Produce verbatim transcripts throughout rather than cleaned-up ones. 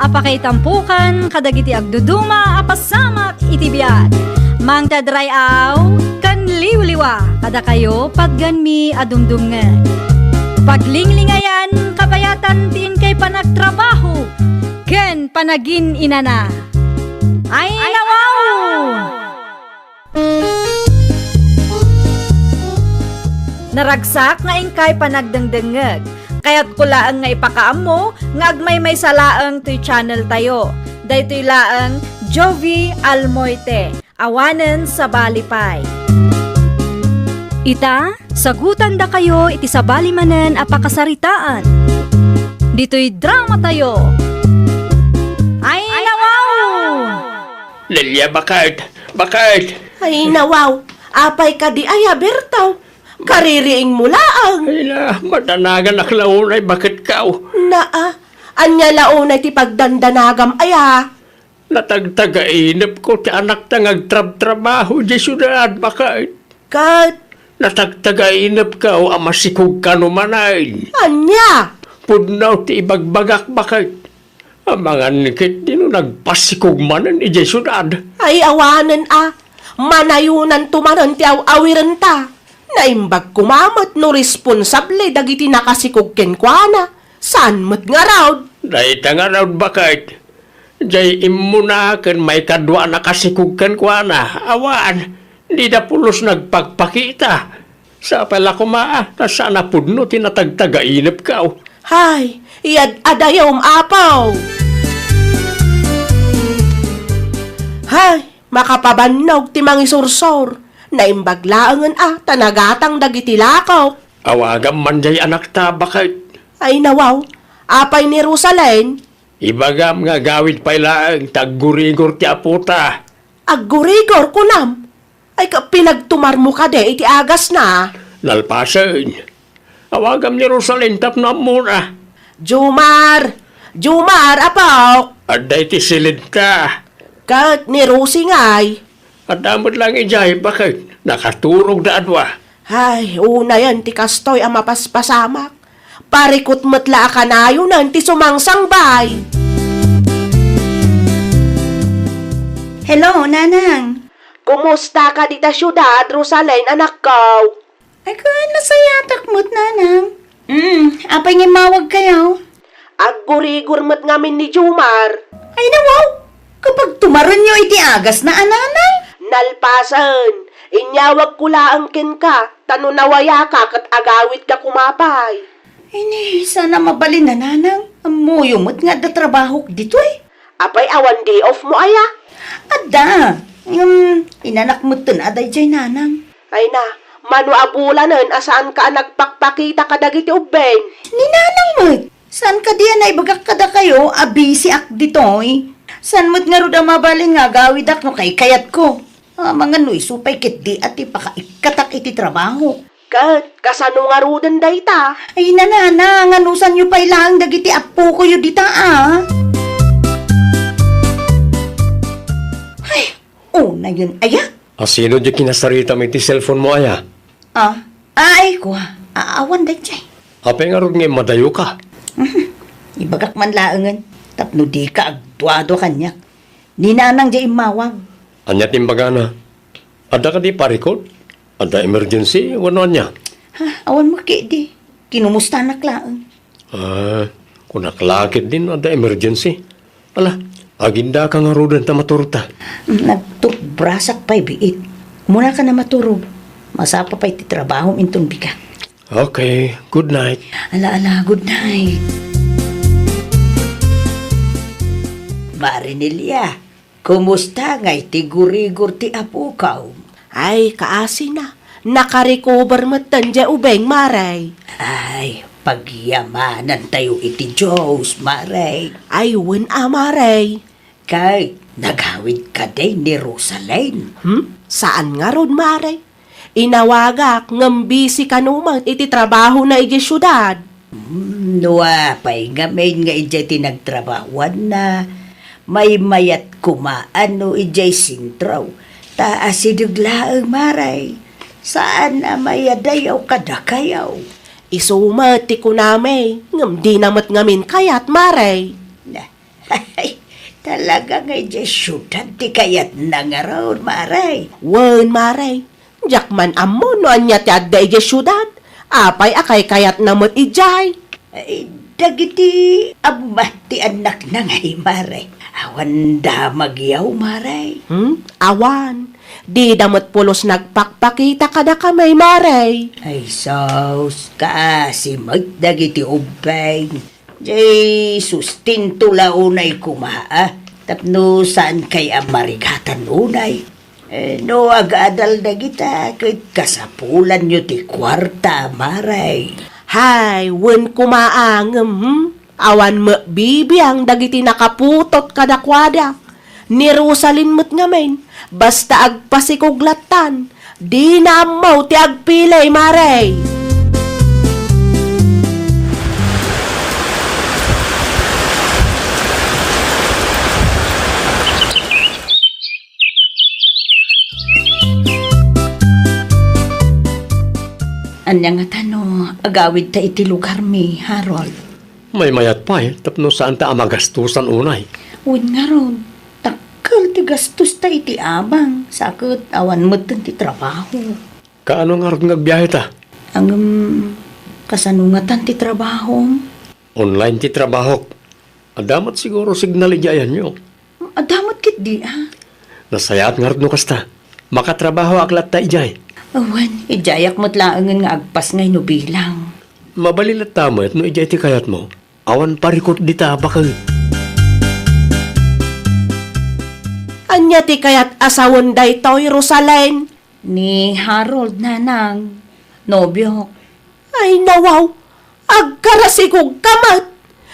a pakaitampokan kadagiti agduduma a pasamak iti biag. Mangted ray-aw ken liwliwa kadakayo patgenmi a dumdumngeg. Paglinglingayan, kabayatan ti inkay panagtrabaho ken panagin-inana. Ay, nawaw! Naragsak nga inkay panagdengdengngeg. Kayatko laeng nga ipakaammo nga agmaymaysa laeng toy channel tayo. Daytoy laeng Jovie Almoite, awanen sabali pay. Ita, sagutandakayo iti sabali manen a pakasaritaan. Ditoy drama tayo. Ay, nawaw! Delia, bakit? Bakit? Ay, nawaw. Apay kadi aya, Berto? Kaririingmo laeng. Ay na, madanaganak la unay, bakit kao? Naa, ania la unay ti pagdandanagam aya? Natagtagainepko ti anakta nga agtrabtrabaho idiay siudad, bakit? Ket? Natagtagainepko a masikog kano manen. Ania? Pudno ti ibagbagak, bakit? Amangan ketdi no nagpasikog manen idiay siudad. Ay, awanen a. Manayonanto manen ti aw-awirenta. Naimbag koma met no responsable dagiti nakasikog kenkuana. Saan met ngarud? Dayta ngarud, bakit? Jay immuna ken maikadua a nakasikog kenkuana. Awan, dida pulos nagpakpakita. Sapay la koma a, ta saan a pudno ti natagtagainepko. Hay, iyad-adayom, Apo! Hay, makapabannog ti mangisursor. Naimbag laengen a, ta nagatang dagiti lakok. Awagam man jay anakta, bakit? Ay, nawaw. Apay ni Rosalyn? Ibagam nga agawid pay laeng ta aggurigor ti apota. Aggurigor, kunam? Ay, ka-, pinagtumarmo kadi iti agasna? Nalpasen. Awagam ni Rosalyn tapno ammona. Jumar! Jumar, apok! Adda iti silidta. Ket ni Rosie ngay? Adda met lang idiay, bakit? Nakaturogda a dua. Ay, unayen ti kastoy a mapaspasamak. Parikut met la a kanayonen ti sumangsangbay. Hello, Nanang. Kumusta ka dita siudad, Rosalyn, anakko? Ay, ken, nasayatak met, Nanang. Mm, apay nga immawagkayo? Aggurigor met ngamin ni Jumar. Ay, nawaw! Kapagtumarenyo iti agasna a, Nanang? Nalpasen. Inyawagko laeng kenka, ta no nawayaka ket agawidka koma pay. Ay ni, saan a mabalin a, Nanang. Ammoyo met nga adda trabahok ditoy. Apay, awan day off mo aya? Adda. Ngem, inanak metten a daydiay, Nanang. Ay na, mano a bulanen a saanka a nagpakpakita kadagiti ubbing? Ni Nanang met. Saan kadi a naibagak kadakayo a busy-ak ditoy? Saan met ngarud a mabalin nga agawidak no kaykayatko? Amangan no isu pay ketdi a ti pakaikkatak iti trabaho. Ket kasano ngaruden dayta? Ay, Nanang, anusanyo pay laeng dagiti appokoyo dita, a? Ay, unayen aya? A, sino di kinasaritam iti cellphone mo aya? A, ay, kua, a-, awan daydiay. Apay ngarud nga immadayoka? Mhm. Ibagak man laengen, tapno dika agduadua kaniak. Ni Nanang diay immawag. Ania ti imbagana? Adda kadi parikut? Adda emergency wenno ania? Ha, awan met ketdi. Kinumustanak laeng. A, kunak la ketdi no adda emergency. Ala, agindaka ngaruden ta maturta. Nagtutbrasak pay biit. Umunaka a maturog. Masapa pay ti trabahom inton bigat. Okay, good night. Ala, ala, good night. Mare Nelia, kumusta ngay ti gurigor ti apokaw? Ay, kaasina. Nakarecover metten diay ubing, Mare. Ay, pagyamanantayo iti Dios, Mare. Ay, wen a, Mare. Kay, nagawid kadi ni Rosalyn? Hmm? Saan ngarud, Mare? Inawagak ngem busy kano met iti trabahona idiay siudad. Hmm, no apay ngamin nga idiay ti nagtrabahuanna, maymayat koma no idiay sentro, ta asideg laeng, Mare. Saan a mayadayaw kadakayo. Isu met ti kunami, ngem dina met ngamin kayat, Mare. Na, Ay, talaga nga idiay siudad ti kayatna ngarud, Mare. Wen, Mare. Diak man ammo no ania ti adda idiay siudad. Apay a kaykayatna met idiay? Ay, dagiti ammat ti annakna ngay, Mare. Awan damagyaw, Mare. Hmm? Awan. Dida met pulos nagpakpakita kadakami, Mare. Ay, sus, kaasi met dagiti ubbing. Jay sustento la unay koma, a, tapno saankay a marigatan unay. Eh, no agadal dagita, ket kasapulanyo ti kuarta, Mare. Hay, wen koma a ngem, hmm? Awan met bibiang dagiti nakaputot kadakuada. Ni Rosalyn met ngamin, basta agpasikog lattan, dina ammo ti agpili, Mare. Ania ngata no agawidta iti lugarmi, Harold? Maymayat pay tapno saanta a magastosan unay. Wen ngarud, dakkel ti gastosta iti abang, sa ket awan metten ti trabaho. Kaano ngarud nga agbiaheta? Ngem, kasano ngatan ti trabahom? Online ti trabahok. Adda met siguro signal idiay ayanyo. Adda met ketdi, a. Nasayaat ngarud no kasta. Makatrabahoak latta idiay. Awan, idiayak met laengen nga agpasngay no bilang. Mabalin latta met no idiay ti kayatmo. Awan parikut dita baket. Ania ti kayat a sawen daytoy, Rosalyn? Ni Harold, nanang. Nobiok. Ay, nawaw! Agkarasikogka met!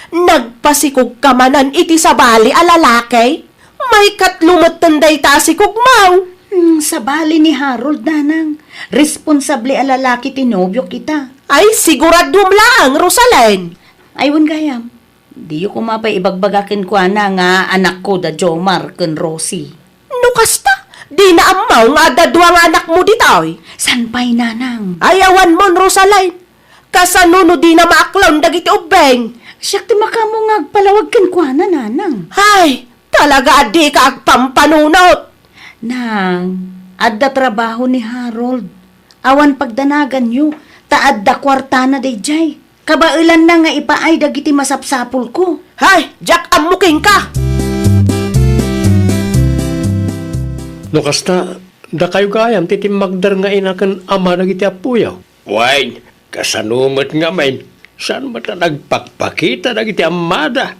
Nagpasikogka manen iti sabali a lalaki? Maikatlo metten dayta a sikogmo! Hmm, sabali ni Harold, nanang. Responsable a lalaki ti nobiok ita. Ay, siguraduem laeng, Rosalyn! Ay, wen gayam. Diyo koma pay ibagbaga kenkuana nga anakko da Jomar ken Rosie. No kasta, dina ammo nga adda dua nga anakmo ditoy. Saan pay, nanang? Ay, awanmon, Rosalyn. Kasano no dina maaklon dagiti ubbing? Siak ti makaammo nga agpalawag kenkuana, nanang. Hay, talaga a dika agpampanunot. Nang, adda trabaho ni Harold. Awan pagdanaganyo, ta adda kuartana daydiay. Kabaelanna nga ipaay dagiti masapsapulko. Hay, diak ammo kenka! No kasta, dakayo gayam ti timmagder nga ina ken ama dagiti appoyo. Wen, kasano met ngamin, saan met a nagpakpakita dagiti ammada?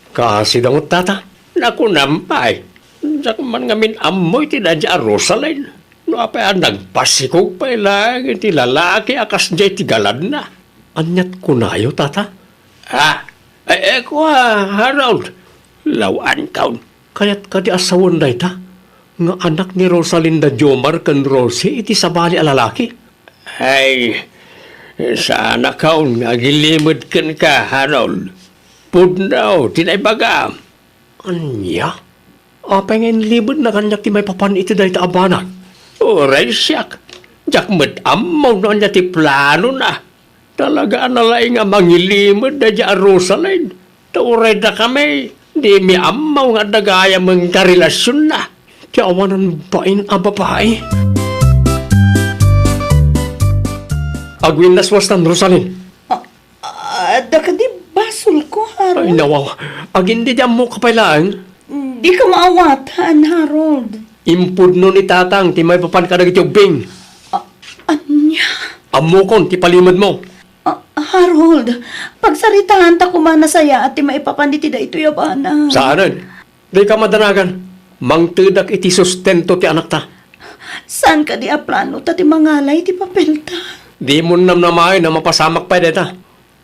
Kaasi da met, tata. Nakunam pay, diak man ngamin ammo iti daydiay a Rosalyn. No apay a nagpasikog pay laeng iti lalaki a kasdiay ti galadna. Aniat kunayo, tata? Ah, eh, eh, kua, Harold. Law-ankon. Kayat kadi a sawen dayta nga anak ni Rosalinda Jomar ken Rosie iti sabali a lalaki? Ay, saanakon nga agilimed kenka, Harold. Pudno ti naibagam. Ania? Apay nga inlimedna kaniak ti maipapan iti dayta a banag? Uray siak, diak met ammo no ania ti planona. Talaga a nalaing a mangilimed daydiay a Rosalyn. Ta uray dakami, dimi ammo nga adda gayam nga relasionna. Ti awanan bain a babai. Agwinnaswastan, Rosalyn. Ah, adda kadi basolko, Harold? Ay, nawaw. Agin daydiay ammoka pay laeng? Dika maawatan, Harold. Impudno ni Tatang ti maipapan kadagiti ubbing. Ah, ania? Ammokon ti palimedmo. Ah, Harold, pagsaritaanta koma nasayaat ti maipapan iti daytoy a banag. Saanen? Dika madanagan. Mangtedak iti sustento ti anakta. Saan kadi a plano ta ti mangalay ti papelta? Dimon namnamaen a mapasamak pay dayta.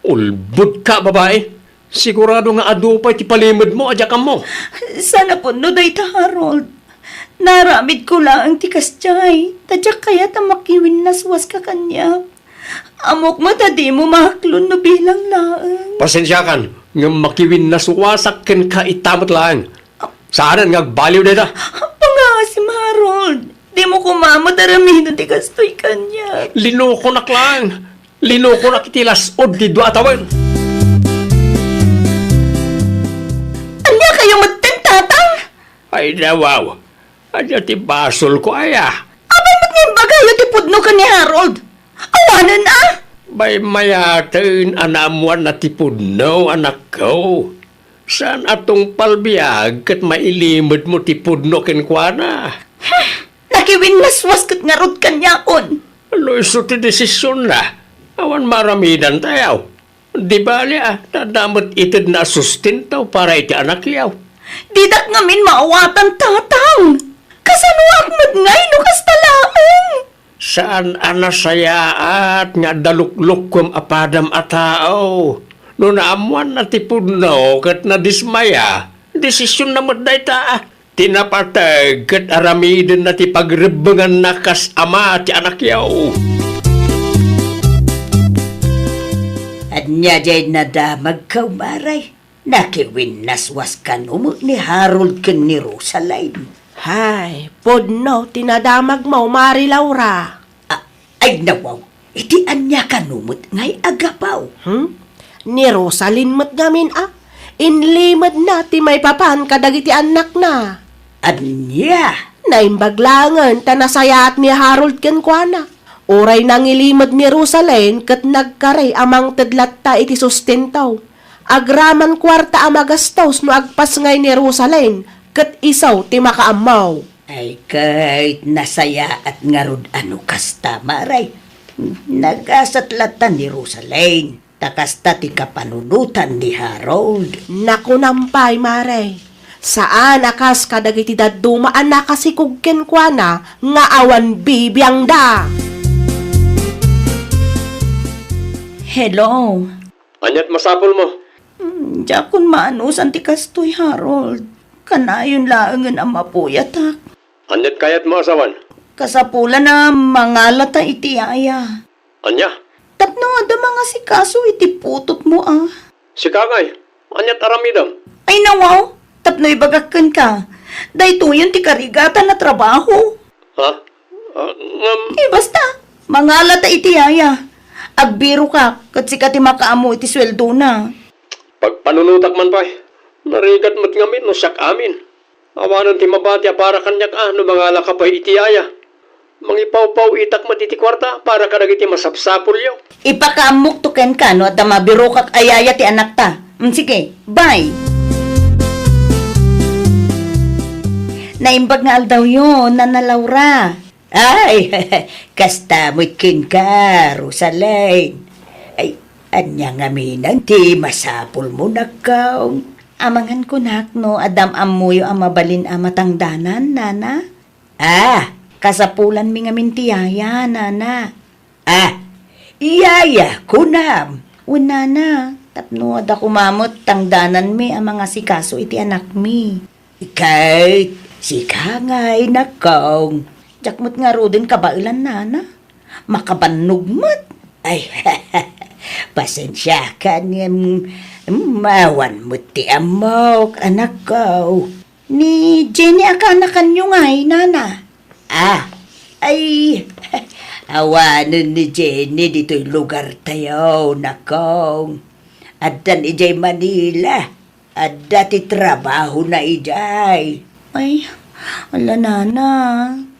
Ulbodka, babai. Sigurado nga adu pay ti palimedmo a diak ammo. Saan a pudno dayta, Harold. Naaramidko laeng ti kasdiay, ta diak kayat a makiwinnaswaska kaniak. Ammok met a dimo maaklon no bilang laeng. Pasensiakan, ngem makiwinnaswasak kenka ita met laeng. Saanen nga agbaliw dayta? Pangaasim, Harold. Dimo koma met aramiden ti kastoy kaniak. Linokonak laeng. Linokonak iti las-ud ti dua a tawen. Ania Ay, nawaw. Ania ti basolko aya? Apay met nga imbagayo ti pudno ken ni Harold? Awanen a! Maymayaten a naammoanna ti pudno, anakko. Saan a tungpal biag ket mailimedmo ti pudno kenkuana. Nakiwinnaswas ket ngarud kaniakon. No isu ti desisionna, awan maaramidantayo. Di bali a, adda met itedna a sustento para iti anakyo. Didak ngamin maawatan, Tatang. Kasanoak met ngay no kasta laeng? Saan a nasayaat nga adda luklukkuem a padam a tao. No naammoanna ti pudno ket nadismaya, desisionna met dayta. Ti napateg ket aramidenna ti pagrebbenganna kas ama ti anakyo. Ania diay nadamagko, Mare? Nakiwinnaswas kano met ni Harold ken ni Rosaline? Hay, pudno ti nadamagmo, Mare Laura. A-, ay, nawaw, iti ania kano met ngay a gapu? Hmm? Ni Rosaline met ngamin a, inlimedna ti maipapan kadagiti annakna. Ania? Naimbag laengen ta nasayaat ni Harold kenkuana. Uray nangilimed ni Rosaline ket nagkari a mangted latta iti sustento. Agraman kuarta a magastos no agpasngay ni Rosaline ket isu ti makaammo. Ay, ket nasayaat ngarud a no kasta, Mare. Nagasat latta ni Rosaline, ta kasta ti kapanunotan ni Harold. Nakunam pay, Mare. Saan a kas kadagiti dadduma a nakasikog kenkuana nga awan bibiangda. Hello. Ania't masapulmo? Hmm, diakon maanusan ti kastoy, Harold. Kanayon laengen a mapuyatak. Ania't kayatmo a sawen? Kasapulan a mangalata iti yaya. Ania? Tapno adda mangasikaso iti putotmo a. Sika ngay, ania't aramidem? Ay, nawaw, tapno ibagak kenka, daytoyen ti karigatan a trabaho. Ha? Ah, ngem. Eh, basta, mangalata iti yaya. Agbirokak, ket sika ti makaammo iti sueldona. Pagpanunotak man pay. Narigat met ngamin no siak amin. Awanen ti mabati a para kaniak a no mangalaka pay iti yaya. Mangipawpaw-itak met iti kuarta para kadagiti masapsapulyo. Ipakaammokto kenka no adda mabirokak a yaya ti anakta. Mm, sige, bye! Naimbag nga aldawyo, Nana Laura. Ay, kasta met kenka, Rosaline. Ay, ania ngamin ti masapulmo, nakkaw? Amangan kunak no adda am-ammoyo a mabalin a matangdanan, nana? Ah, kasapulanmi ngamin ti yaya, nana. Ah, yaya, kunam. Wen, nana, tapno adda koma met tangdananmi a mangasikaso iti anakmi. Ket sika ngay, nakkaw? Diak met ngaruden kabaelan, nana. Makabannog met. Ay, pasensiakan ngem, mm, awan met ti ammok, anakko. Ni Jenny a kaanakanyo ngay, nana? Ah, ay, awanen ni Jenny ditoy lugartayo, nakko. Addan idiay Manila. Adda ti trabahona idiay. Ay, ala, nana,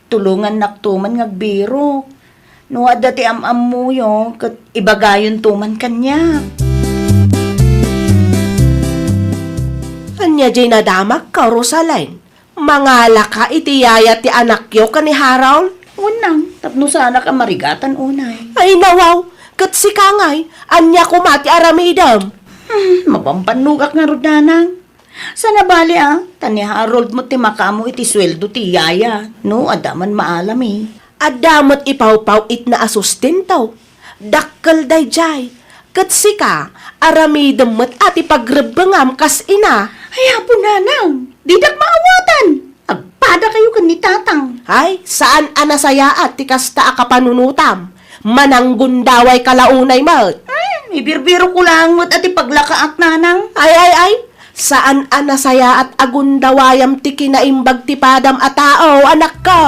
tulongannakto man nga agbirok. No adda ti am-ammoyo, ket ibagayonto man kaniak. Ania diay nadamagko, Rosaline? Mangalaka iti yaya ti anakyo ken ni Harold? Wen, nang, tapno saanak a marigatan unay. Ay, nawaw, ket sika ngay, ania koma ti aramidem? Hmm, mabambannogak ngarud, nanang. Saan a bali a, ta ni Harold met ti makaammo iti sueldo ti yaya, no adda man maalami. Adda met ipawpaw-itna a sustento. Dakkel daydiay. Ket sika, aramidem met a ti pagrebbengam kas ina. Ay, Apo Nanang, didak maawatan. Agpadakayo ken ni Tatang. Ay, saan a nasayaat ti kasta a kapanunotam. Mananggundawayka la unay met. Hmm, ibirbirokko laeng met a ti paglakaak, Nanang. Ay, ay, ay. Saan a nasayaat a gundawayam ti kinaimbag ti padam a tao, anakko.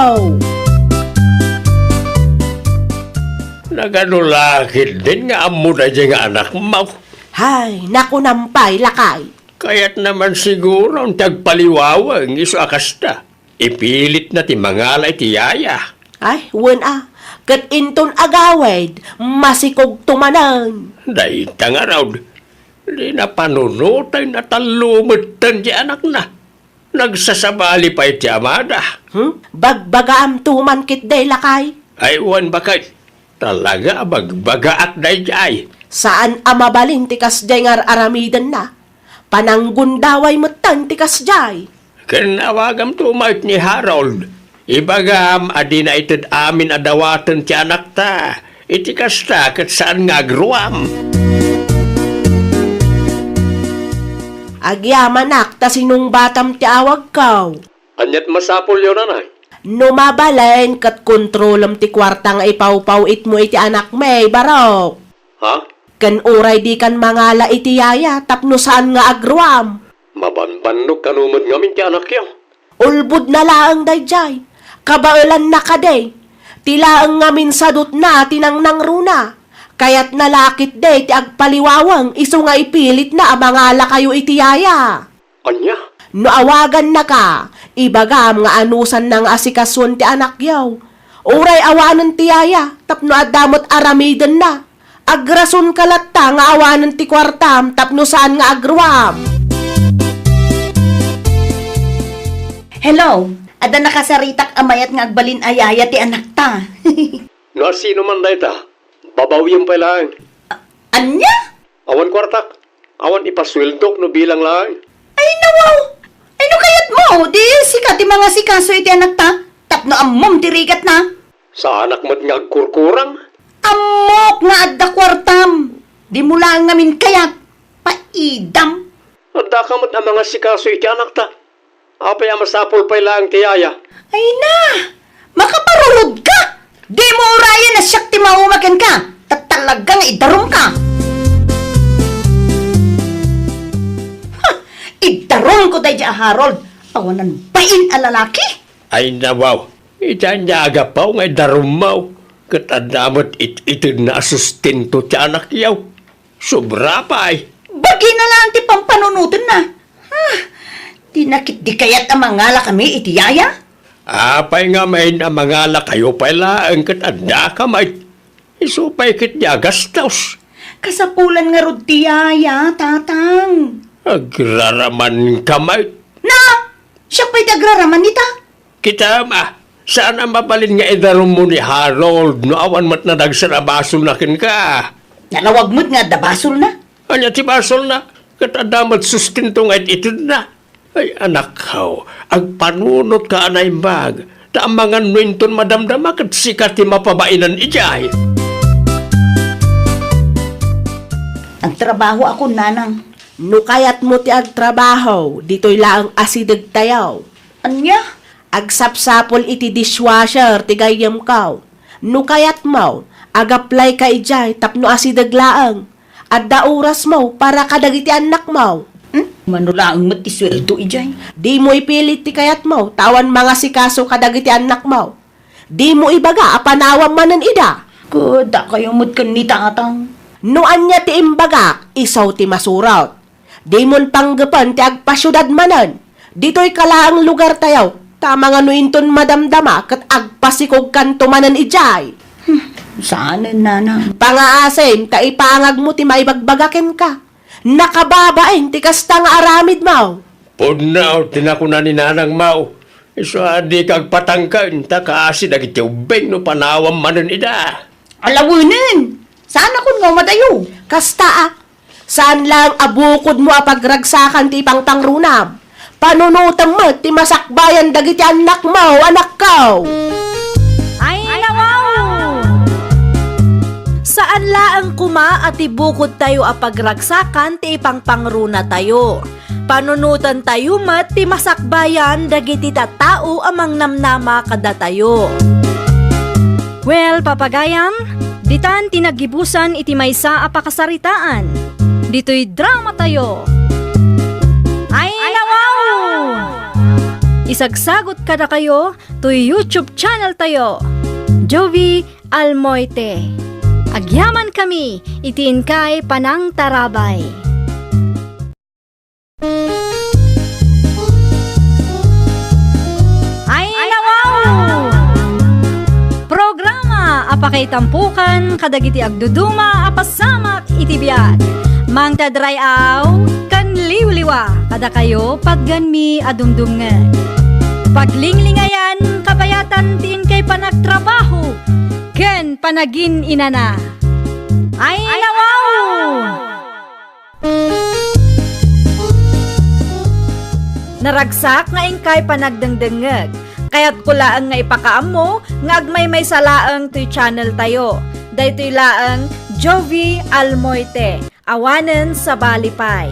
Nagano la ketdin nga ammo daydiay nga anakmo? Hay, nakunam pay, lakay. Kayatna man siguro ti agpaliwaweng isu a kasta. Ipilitna ti mangala iti yaya. Ay, wen a, ket inton agawid, masikogto manen. Dayta ngarud, dina panunoten a tallo metten ti anakna. Nagsasabali pay ti amada. Hmm? Bagbagaamto man ketdi, lakay? Ay, wen baket. Talaga a bagbagaak daydiay. Saan a mabalin ti kasdiay nga ar-aramidenna. Pananggundaway metten ti kasdiay. Ken awagamto met ni Harold. Ibagam a dina ited amin a dawaten ti anakta. Iti kasta, ket saan nga agruam. Agyamanak ta sinungbatam ti awagko. Aniat masapulyo, nanay? No mabalin, ket kontrolem ti kuarta nga ipawpaw-itmo iti anakmi, barok. Ha? Ken uray dikan mangala iti yaya tapno saan nga agruam. Mabanbannok kano met ngamin ti anakyo. Ulbodna laeng daydiay. Kabaelanna kadi. Ti laeng ngamin sadutna ti nangnangruna. Kayatna la ketdi ti agpaliwaweng isu nga ipilitna a mangalakayo iti yaya. Ania? No awagannaka, ibagam nga anusanna nga asikasuen ti anakyo. Uray awanen ti yaya, tapno adda met aramidenna. Agrasonka latta nga awanen ti kuartam tapno saan nga agruam. Hello, adda nakasaritak a mayat nga agbalin a yaya ti anakta. No asino man dayta, babawiam pay laeng. A-, ania? Awan kuartak. Awan ipasueldok no bilang laeng. Ay, nawaw! Ay, no kayatmo, di sika ti mangasikaso iti anakta, tapno ammom ti rigatna. Saanak met nga agkurkurang? Ammok nga adda kuartam. Dimo laeng ngamin kayat. Paidam. Addaka met a mangasikaso iti anakta. Apay a masapul pay laeng ti yaya? Ay na! Makaparurod ka! Dimo urayen a siak ti mauma kenka, ta talaga nga idarumka! Ha! Idarumko daydi a Harold! Awanan bain a lalaki! Ay, nawaw! Iti ania a gapu nga idarummo, ket adda met it-itedna a sustento ti anakyo. Sobra pay. Bagina laeng ti pampanunotenna. Ah, dina ketdi kayat a mangalakami iti yaya? Apay ngamin a mangalakayo pay laeng ket addaka met? Isu pay ketdi a gastos. Kasapulan ngarud ti yaya, Tatang. Agraramanka met. Na! Siak pay ti agraraman ita? Kitam, a, saan a mabalin nga idarummo ni Harold no awan met nadagsen a basolna kenka? Nalawag met nga adda basolna. Ania ti basolna? Ket adda met sustento nga it-itedna. Ay, anakko, agpanunotka a naimbag, ta amangan no inton madamdama ket sika ti mapabainen idiay. Agtrabahoakon, nanang. No kayatmo ti agtrabaho, ditoy laeng asidegtayo. Ania? Agsapsapul iti dishwasher ti gayyemko. No kayatmo, agaplayka idiay tapno asideg laeng. Adda orasmo para kadagiti annakmo. Hmm? Mano laeng met ti sueldo idiay? Dimo ipilit ti kayatmo, ta awan mangasikaso kadagiti annakmo. Dimo ibaga a panawam manen ida. Ket dakayo met ken ni Tatang. No ania ti imbagak, isu ti masurot. Dimon panggepen ti agpasiudad manen. Ditoyka laeng lugartayo, ta amangan no inton madamdama ket agpasikogkanto manen idiay. Hmm, saanen, nanang. Pangaasim ta ipangagmo ti maibagbaga kenka. Nakababain ti kasta nga aramidmo. Pudno ti nakuna ni nanangmo. Isu a dika agpatangken ta kaasi dagiti ubbing no panawam manen ida. Alawenen! Saanakon nga umadayo? Kasta a, saan laeng a bukodmo a pagragsakan ti ipangpangrunam. Panunotem met ti masakbayan dagiti annakmo, anakko. Ay, nawaw! Saan laeng koma a ti bukodtayo a pagragsakan ti ipangpangrunatayo. Panunotantayo met ti masakbayan dagiti tattao a mangnamnama kadatayo. Well, papagayam, ditan ti naggibusan iti maysa a pakasaritaan. Ditoy dramatayo. Ay, nawaw! Isagsagot kadakayo toy YouTube channel tayo, Jovi Almoite. Agyamankami iti inkay panangtarabay. Kaitampukan kadagiti agduduma a pasamak iti biag. Mangted ray-aw ken liwliwa kadakayo patganmi a dumdumngeg. Paglinglingayan, kabayatan ti inkay panagtrabaho ken panagin-inana. Ay, nawaw! Naragsak nga inkay panagdengdengngeg. Kayatko laeng nga ipakaammo nga agmaymaysa laeng toy channel tayo. Daytoy laeng Jovie Almoite, awanen sabali pay.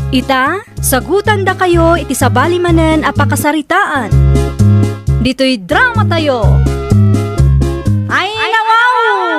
Ita, sagutandakayo iti sabali manen a pakasaritaan. Ditoy drama tayo. Ay, nawaw!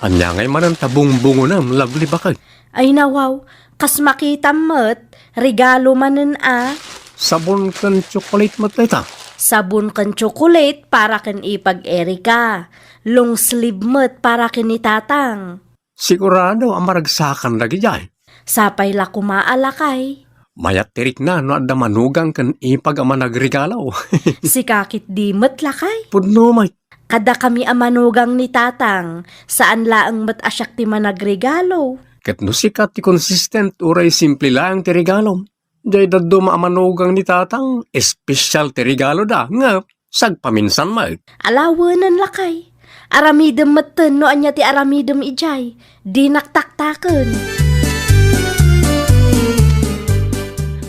Ania ngay manen ta bungbungonem, lovely baket? Ay nawaw, kas makitam met, regalo manen a. Sabon ken tsokolate met dayta? Sabon ken tsokolate para ken ipag Erika. Long sleeve met para ken ni Tatang. Sigurado a maragsakan dagijay? Sapay la koma a lakay. Mayat ti rikna no adda manugang ken ipag a managregalo. Sika ketdi met lakay? Pudno met. Kadakami a manugang ni Tatang, saan laeng met a siak ti managregalo. Ket no sika ti consistent, uray simple laeng ti regalom, jay dadduma a manugang ni Tatang, espesyal ti regaloda, ngem sagpaminsan met. Alawenen lakay. Aramidem metten no ania ti aramidem ijay. Dinak taktaken.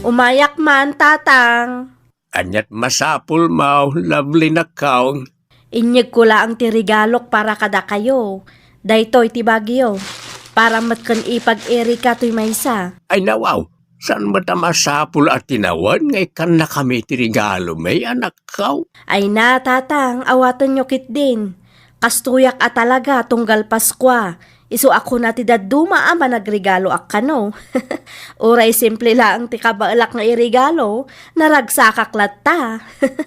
Umayak man, Tatang. Aniat masapulmo, lovely nakkaw? Inyegko laeng ti regalok para kadakayo. Daytoy ti bagyo. Para met ken ipag Erika toy maysa. Ay nawaw, saan met a masapul a tinawen nga ikkannakami ti regalo, may anakkaw? Ay na, Tatang, awatenyo ketdin. Kastoyak a talaga tunggal Paskua. Isu a kuna ti dadduma a managregaloak kano. Uray simple laeng ti kabaelak nga iregalo, naragsakak latta.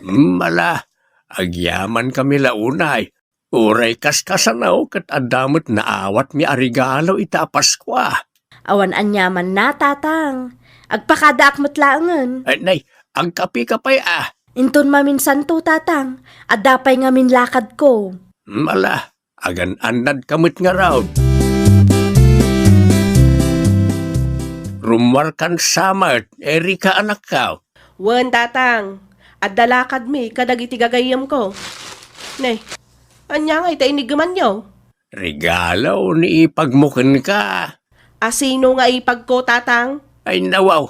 Mala, agyamankami la unay. Uray kaskasano ket adda met naawatmi a regalo ita a Paskua. Awan aniamanna, Tatang. Agpakadaak met laengen. Ay, nay, agkapika pay a. Inton maminsanto, Tatang. Adda pay ngamin lakadko. Mala, agan-annadka met ngarud. Rummuarkan sa met, Erika, anakko. Wen, Tatang. Adda lakadmi kadagiti gagayyemko. Ne, ania ngay ta inigemanyo? Regalo ni ipagmo kenka. A sino nga ipagko, Tatang? Ay, nawaw.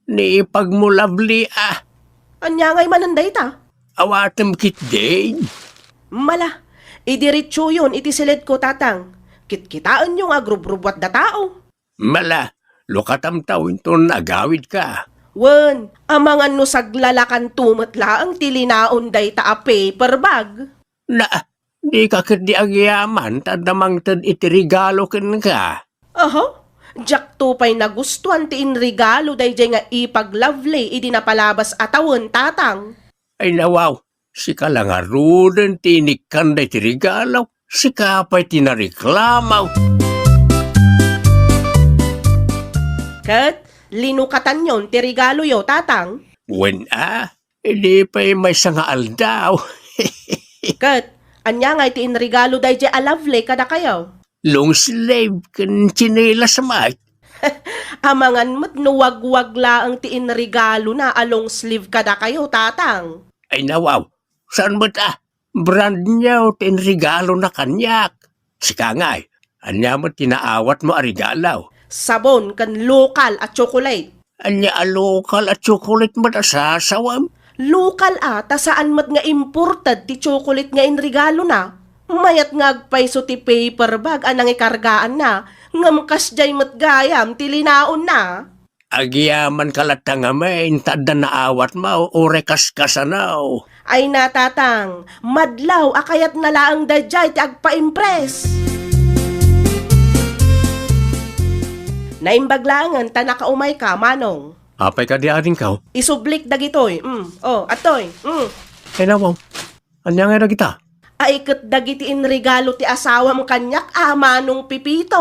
Ni ipagmo, lovely a. Ania ngay manen dayta? Awatem ketdin. Mala, idiretsoyon iti siledko, Tatang. Kitkitaenyo nga agrubrubuat da tao. Mala, lukatamtaw inton agawidka. Wen, amangan no saglalakanto met laeng ti linaon dayta a paper bag. Na, dika ketdi agyaman ta adda mangted iti regalo kenka. Aha, diakto pay nagustuan ti inregalo daydiay nga ipag lovely idi napalabas a tawen, Tatang. Ay nawaw, sika la ngaruden ti inikkan daytoy regalo, sika pay ti nareklamo. Ket linukatanyon ti regaloyo, Tatang? Wen a, idi pay maysa nga aldaw. Ket ania ngay ti inregalo daydiay a lovely kadakayo? Long sleeve ken tsinelas met. Amangan met no wagwag laeng ti inregalona a long sleeve kadakayo, Tatang. Ay nawaw, saan met a, brand new ti inregalona kaniak. Sika ngay, ania met ti naawatmo a regalo? Sabon ken lokal a tsokolate. Ania a lokal a tsokolate met a sasawem? Lokal a, ta saan met nga imported ti tsokolate nga inregalona. Mayat nga agpayso ti paper bag a nangikargaanna, ngem kasdiay met gayam ti linaonna. Agyamanka latta ngamin ta adda naawatmo, uray kaskasano. Ay na, Tatang, madlaw a kayatna laeng daydiay ti agpaimpress. Naimbag laengen ta nakaumayka, Manong. Apay kadi adingko? Isublik dagitoy. Mm. Oh, atoy. Mm. Ay, nawaw. Ania ngay dagita? Ay, ket dagiti inregalo ti asawam kaniak a, Manong Pepito.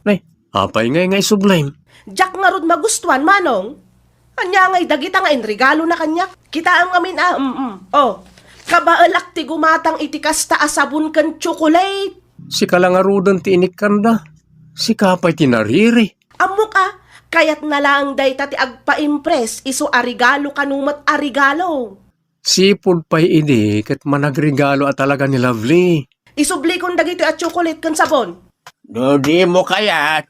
Nay, apay ngay nga isublim? Diak ngarud magustuan, Manong. Ania ngay dagita nga inregalona kaniak? Kitaem ngamin a, mm, mm. Oh, Kabaelak ti gumatang iti kasta a sabon ken tsokolate. Sika la ngaruden ti inikkanda. Sika pay ti nariri. Ammok a, kayatna laeng dayta ti agpa-impress isu a regalo kano met a regalo. Sipud pay idi ket managregalo a talaga ni Lovely. Isublikon dagitoy a tsokolate ken sabon. No dimo kayat,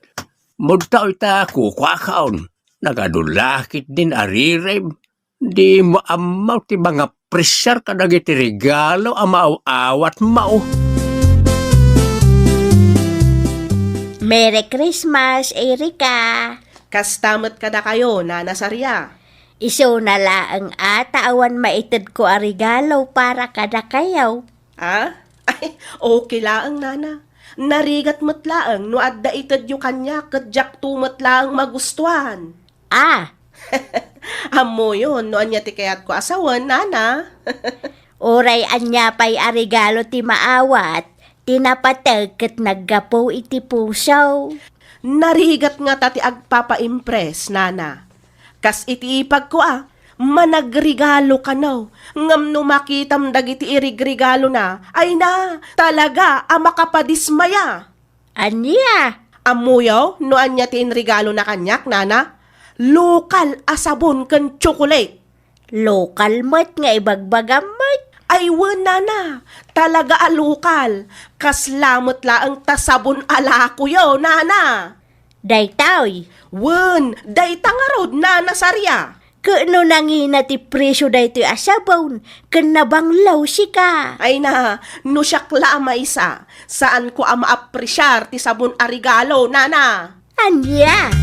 mudtaw ita kukuakon. Nagadu la ketdin a ririb. Dimo ammo ti mangapresiar kadagiti regalo a maaw-awatmo. Merry Christmas, Erika! Kasta met kadakayo, Nana Saria. Isuna laeng a ta awan maitedko a regalo para kadakayo. Ah? Ay, okay laeng, Nana. Narigat met laeng no adda itedyo kaniak ket diakto met laeng magustuan. Ah! Ammoyon no ania ti kayatko a sawen, Nana. Uray ania pay a regalo ti maawat, ti napateg ket naggapu iti puso. Narigat ngata ti agpapa-impress, Nana. Kas iti ipagko a, managregalo kano, ngem no makitam dagiti irigregalona, ay na, talaga a makapadismaya. Ania? Ammoyo no ania ti inregalona kaniak, Nana? Lokal a sabon ken tsokolate. Lokal met nga ibagbagam met. Ay wen, Nana, talaga a lokal. Kasla met laeng ta sabon a lakoyo, Nana. Daytoy. Wen, dayta ngarud, Nana Saria. Ket no nangina ti presio daytoy a sabon, ken nabanglaw sika. Ay na, no siak la a maysa, saanko a maapresiar ti sabon a regalo, Nana. Ania?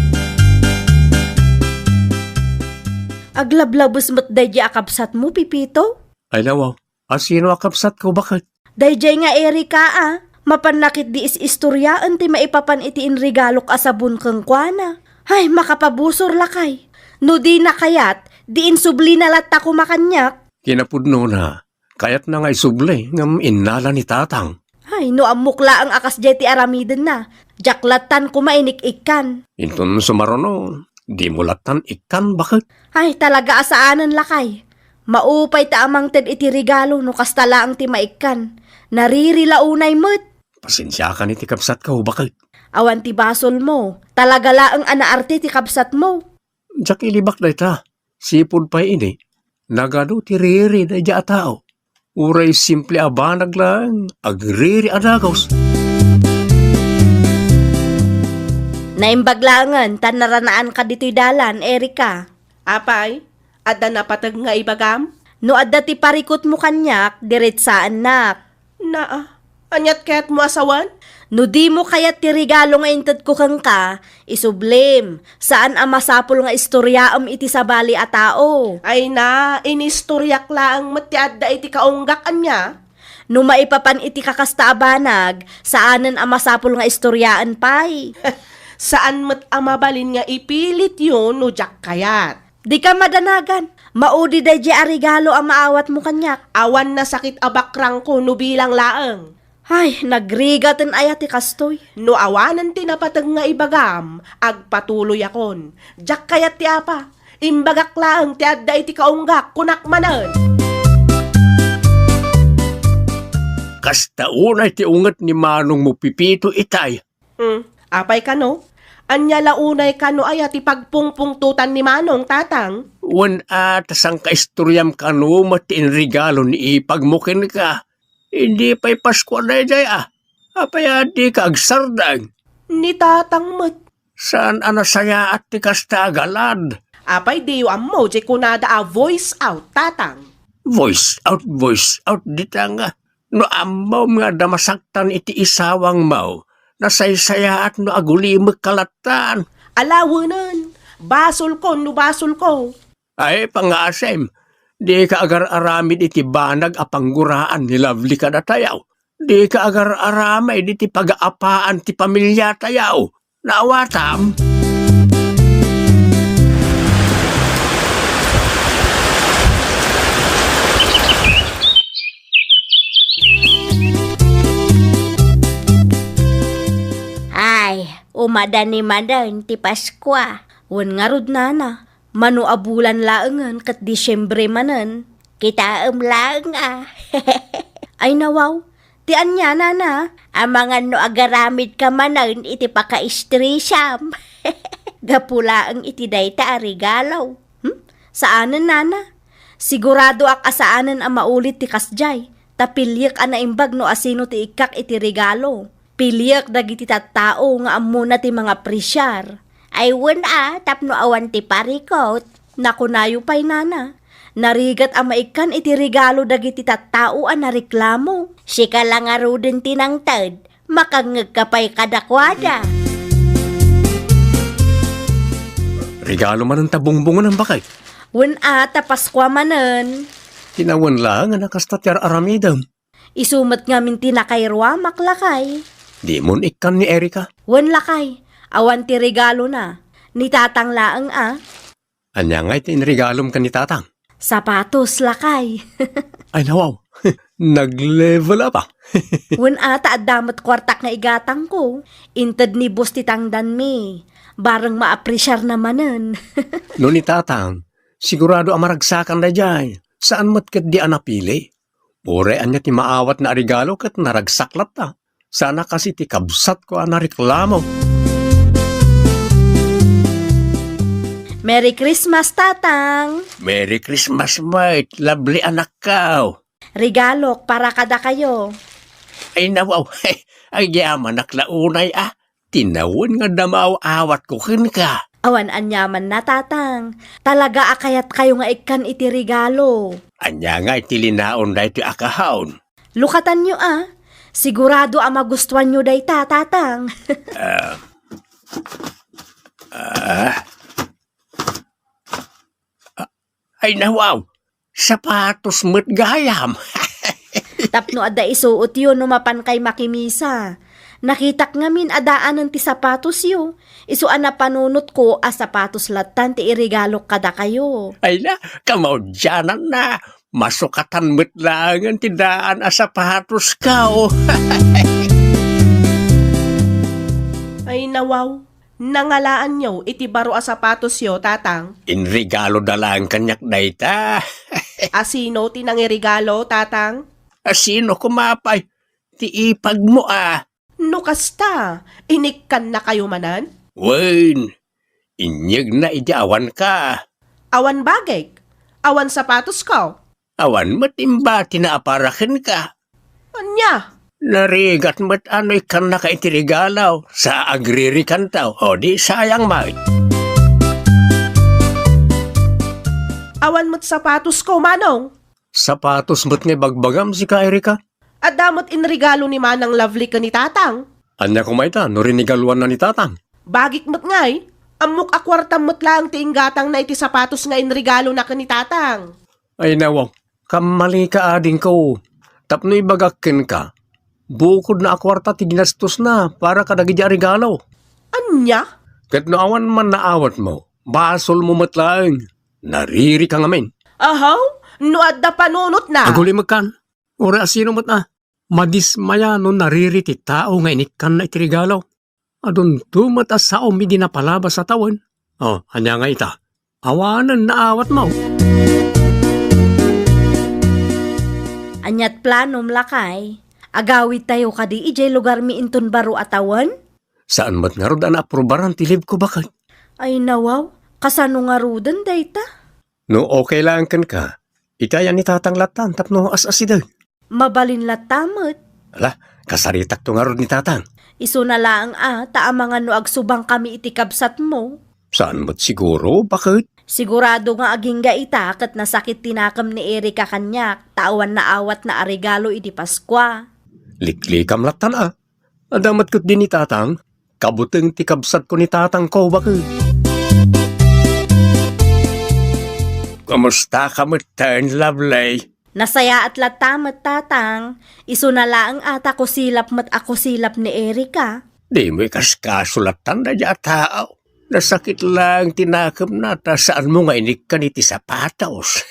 Aglablabes met daydi a kabsatmo, Pipito? Ay, nawaw. A sino a kabsatko, baket? Daydiay nga Erika a, mapanna ketdi is-istoriaen ti maipapan iti inregalok a sabon kenkuana. Ay, makapabusor lakay. No dina kayat, di insublina latta koma kaniak. Kinapudnona, kayatna nga isubli, ngem innala ni tatang. Ay, no ammok laeng a kasdiay ti aramidenna, diak lattan koma inik-ikkan. Inton sumaruno, dimo lattan ikkan, baket? Ay, talaga a saanen, lakay. Maupay ta amangted iti regalo no kasta laeng ti maikkan. Nariri la unay met. Pasensiakan iti kabsatko, baket? Awan ti basolmo. Talaga laeng a naarte ti kabsatmo. Diak ilibak dayta. Sipud pay idi, nagadu ti riri daydiay a tao. Uray simple a banag laeng, agriri a dagus. Naimbag laengen ta naranaanka ditoy dalan, Erika. Apay, adda napateg nga ibagam? No adda ti parikutmo kaniak, diretsaennak. Naa, aniat kayatmo a sawen? No dimo kayat ti regalo nga intedko kenka, isublim. Saan a masapul nga istoriaem iti sabali a tao. Ay na, inistoriak laeng met ti adda iti kaunggak, ania? No maipapan iti kakasta a banag, saanen a masapul nga istoriaen pay. Saan met a mabalin nga ipilityo no diak kayat. Dika madanagan. Maudi daydiay a regalo a maawatmo kaniak. Awan nasakit a bakrangko no bilang laeng. Ay, nagrigaten aya ti kastoy? No awanen ti napateg nga ibagam, agpatuloyakon. Diak kayat ti apa. Imbagak laeng ti adda iti kaunggak, kunak manen. Kasta unay ti unget ni manongmo, Pipito, itay. Hmm, apay kano? Ania la unay kano aya ti pagpungpungtotan ni Manong, Tatang? Wen a, ta sangkaistoriam kano met ti inregalo ni ipagmo kenka. Idi pay Paskua daydiay a. Apay a dika agsardeng? Ni Tatang met. Saan a nasayaat ti kasta a galad? Apay diyo ammo, di kunada a voice out, Tatang? Voice out, voice out, dita nga. No ammom nga adda masaktan iti isawangmo, nasaysayaat no agulimekka lattan. Alawenen, basolko no basolko. Ay, pangasem, dika agar-aramid iti banag a pangguraan ni Lovely kadatayo. Dika agar-aramid iti pagaapaan ti pamiliatayo. Naawatam? Ay, umadani manen ti Paskua. Wen ngarud, nana, mano a bulan laengen ket Disiembre manen. Kitaem laeng a. Ay nawaw, ti ania, nana? Amangan no agaramidka manen iti pakaistresam. Gapu laeng iti dayta a regalo. Hmm? Saanen, nana? Siguradoak a saanen a maulit ti kasdiay, ta piliek a naimbag no asino ti ikkak iti regalo. Piliek dagiti tattao nga ammona ti mangapresiar. Ay wen a, tapno awan ti parikut. Nakunayo pay, nana. Narigat a maikkan iti regalo dagiti tattao a nareklamo. Sika la ngaruden ti nangted. Makangngegka pay kadakuada. Regalo manen ta bungbungonem, baket? Wen a, ta Paskua manen. Kitaem laeng a kasta ti ar-aramidem. Isu met ngamin ti nakairuamak, lakay. Dimon ikkan ni Erika? Wen, lakay. Awan ti regalona. Ni tatang laeng a. Ania ngay ti inregalom ken ni tatang? Sapatos, lakay. Ay, nawaw. Nag-level up a. Wen a, ta adda met kuartak nga igatangko. Inted ni boss ti tangdanmi. Bareng maapresiarna manen. No ni tatang, sigurado a maragsakan daydiay. Saan met ketdi a napili. Uray ania ti maawatna a regalo ket naragsak latta. Saan a kas iti kabsatko a nareklamo. Merry Christmas, Tatang! Merry Christmas met, lovely anakko! Regalok para kadakayo. Ay, nawaw, agyamanak la unay a. Tinawen nga adda maaw-awatko kenka. Awan aniamanna, Tatang. Talaga a kayatkayo nga ikkan iti regalo. Ania ngay ti linaon daytoy a kahaon? Lukatanyo a. Sigurado a magustuanyo dayta, Tatang. Ah. Ah. Ay, nawaw! Sapatos met gayam! Tapno adda isuotyo no mapankay makimisa. Nakitak ngamin a daanen ti sapatosyo. Isu a napanunotko a sapatos lattan ti iregalok kadakayo. Ay na, kamaudiananna. Masukatan met laengen ti daan a sapatosko. Ay, nawaw. Nangalaanyo iti baro a sapatosyo, Tatang? Inregaloda laeng kaniak dayta. Asino ti nangiregalo, Tatang? Asino koma pay? Ti ipagmo a. No kasta, inikkannakayo manen? Wen, inyegna idi awanka. Awan bagik, awan sapatosko. Awan met imbatina a para kenka. Ania? Narigat met a no ikkannaka iti regalo, sa agririkanto, o di sayang met. Awan met sapatosko, Manong. Sapatos met nga ibagbagam, sika, Erika? Adda met inregalo ni Manang Lovely ken ni Tatang. Ania koma ita no rinigaluanna ni Tatang? Bagik met ngay, ammok a kuartam met laeng ti inggatangna iti sapatos nga inregalona ken ni Tatang. Ay, nawaw, kammalika, adingko. Tapno ibagak kenka, bukodna a kuarta ti ginastosna para kadagidi a regalo. Ania? Ket no awan man naawatmo, basolmo met laeng. Naririka ngamin. Ahaw, no adda panunotna. Agulimekkan. Uray asino met a, madismaya no nariri ti tao nga inikkanna iti regalo. Adunto met a saom idi napalabas a tawen. O, ania nga ita? Awanen naawatmo. Aniat planom, lakay? Agawidtayo kadi idiay lugarmi inton baro a tawen? Saan met ngarud a naaprubaran ti leave ko, baket? Ay, nawaw, kasano ngaruden dayta? No okay laeng kenka, itayan ni Tatang lattan tapno as-asideg. Mabalin latta met. Ala, kasaritakto ngarud ni Tatang. Isuna laeng a, ta amangan no agsubangkami iti kabsatmo. Saan met siguro, baket? Sigurado nga agingga ita ket nasakit ti nakem ni Erika kaniak, ta awan naawatna a regalo idi Paskua. Liklikam lattan a. Adda met ketdi ni Tatang. Kabuteng ti kabsatko ni Tatangko, baket. Kumusta ka metten, Lovely? Nasayaat latta met, Tatang. Isuna laeng a ta kusilap met a kusilap ni Erika. Dimo ikaskaso lattan daydiay a tao. Nasakit laeng ti nakemna ta saanmo nga inikkan iti sapatos.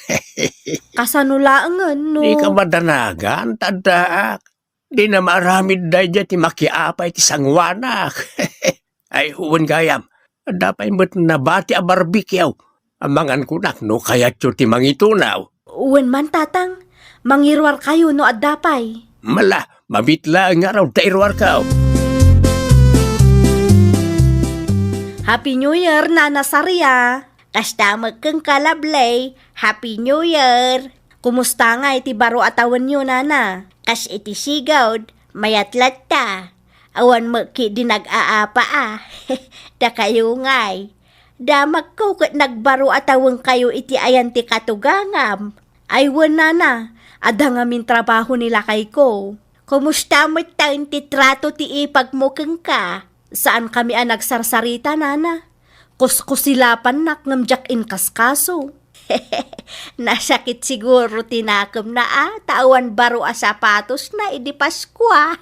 Kasano laengen no? Dika madanagan, ta addaak. Dina maaramid daydiay ti makiapay ti sanguanak. Ay, wen gayam, adda pay met nabati a barbecue. Amangan kunak no kayatyo ti mangitunaw. Wen man, Tatang, mangiruarkayo no adda pay. Mala, mabit laeng ngarud ta iruarko. Happy New Year, Nana Saria. Kasta met kenka, Lovely. Happy New Year. Kumusta ngay ti baro a tawenyo, Nana? Kas iti sigud, mayat latta. Awan met ketdi nag-aapa a. Dakayo ngay. Damagko ket nagbaro a tawenkayo iti ayan ti katugangam. Ay wen, Nana, adda ngamin trabaho ni lakayko. Kumusta metten ti trato ti ipagmo kenka? Saankami a nagsarsarita, Nana. Kuskusilapannak ngem diak inkaskaso. Nasakit siguro ti nakemna a, ta awan baro a sapatosna idi Paskua.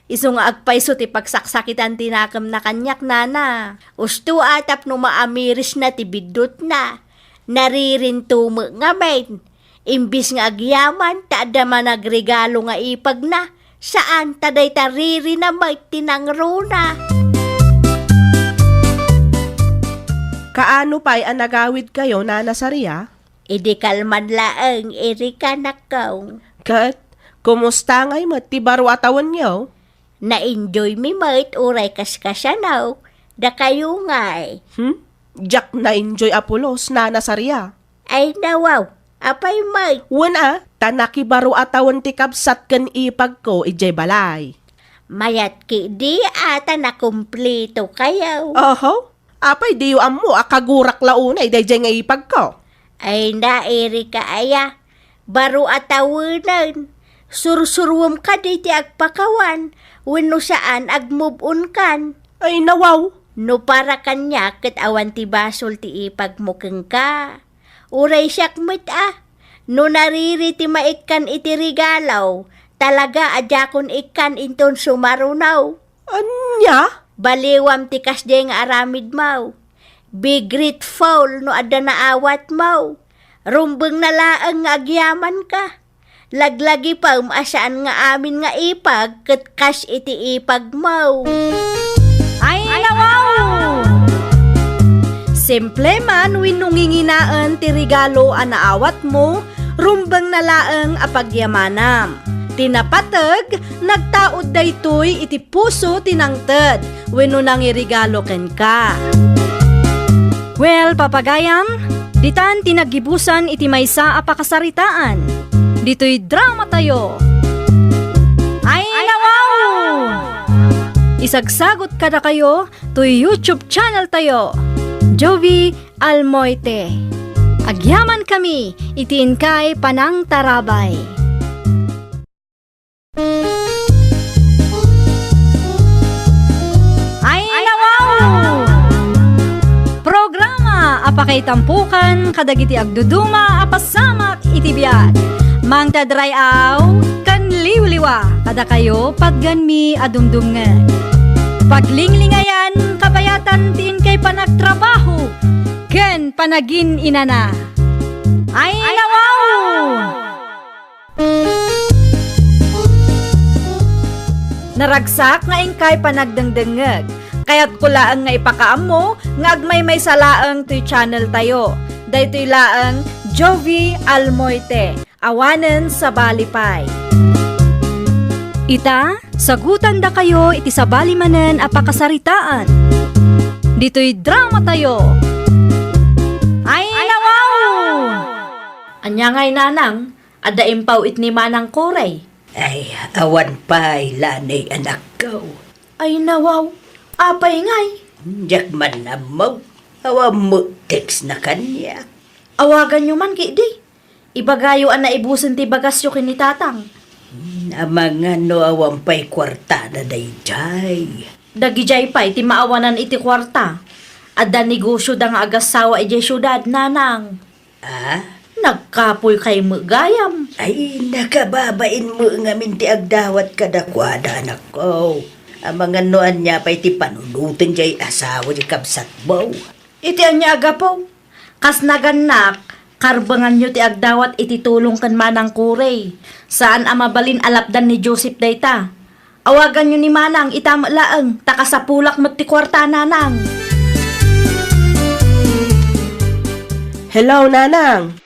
Isu nga agpayso ti pagsaksakitan ti nakemna kaniak, Nana. Usto a tapno maamirisna ti biddutna. Naririnto met ngamin. Imbis nga agyaman ta adda managregalo nga ipagna, saan ta dayta ririna met ti nangruna. Kaano pay a nagawidkayo, Nana Saria? Idi kalman laeng, Erika, anakko. Ket, kumusta ngay met ti baro a tawenyo? Na-enjoy mi met uray kaskasano, dakayo ngay. Hmm? Diak na-enjoy a pulos, Nana Saria. Ay, nawaw, apay met? Wen a, ta nakibaro a tawen ti kabsat ken ipagko idiay balay. Mayat ketdi a ta nakumplitokayo. Oho, apay diyo ammo a kagurak la unay daydiay nga ipagko? Ay, na, Erika aya, baro a tawenen. Sursuruem kadi ti agpakawan, wenno saan, agmove-on kan. Ay, nawaw. No para kaniak ket awan ti basol ti ipagmo kenka. Uray siak met a, no nariri ti maikkan iti regalo, talaga a diakon ikkan inton sumaruno. Ania? Baliwam ti kasdiay nga aramidmo. Be grateful no adda naawatmo. Rumbengna laeng nga agyamanka. Laglagipem a saan nga amin nga ipag ket kas iti ipagmo. Ay, nawaw! Simple man wenno nginginaen ti regalo a naawatmo, rumbengna laeng a pagyamanam. Ti napateg, nagtaud daytoy iti puso ti nangted wenno nangiregalo kenka. Well, papagayam, ditan ti naggibusan iti maysa a pakasaritaan. Ditoy dramatayo. Ay, nawaw! Isagsagot kadakayo toy YouTube channel tayo, Jovi Almoite. Agyamankami iti inkay panangtarabay. Ay, nawaw! Programa a pakaitampukan kadagiti agduduma a pasamak iti biag. Mangted ray-aw ken liwliwa kadakayo patgenmi a dumdumngeg. Paglinglingayan kabayatan ti inkay panagtrabaho ken panagin-inana. Ay, nawaw! Naragsak nga inkay panagdengdengngeg. Kayatko laeng nga ipakaammo nga agmaymaysa laeng toy channel tayo. Daytoy laeng Jovi Almoite, awanen sabali pay. Ita, sagutandakayo iti sabali manen a pakasaritaan. Ditoy dramatayo. Ay, nawaw! Ania ngay, Nanang? Adda impaw-it ni Manang Kuray? Ay, awan pay, Lanay, anakko. Ay, nawaw. Apay ngay? Diak man ammo. Awan met text na kaniak. Awaganyo man, kidi. Ibagayo a naibusen ti bagasyo ken ni Tatang. Hmm, amangan no awan pay kuartada daydiay. Dagidiay pay ti maawanan iti kuarta. Adda negosyoda nga agassawa idiay siudad, Nanang. Ah? Nagkapuykay met gayam. Ay, nakababain met ngamin ti agdawat kadakuada, anakko. Amangan no ania pay ti panunoten diay asawa diay kabsatmo. Iti ania a gapu? Kas nagannak, karbenganyo ti agdawat iti tulong ken Manang Kuray. Saan a mabalin a lapdan ni Joseph dayta. Awaganyo ni Manang ita met laeng, ta kasapulak met ti kuarta, Nanang. Hello, Nanang.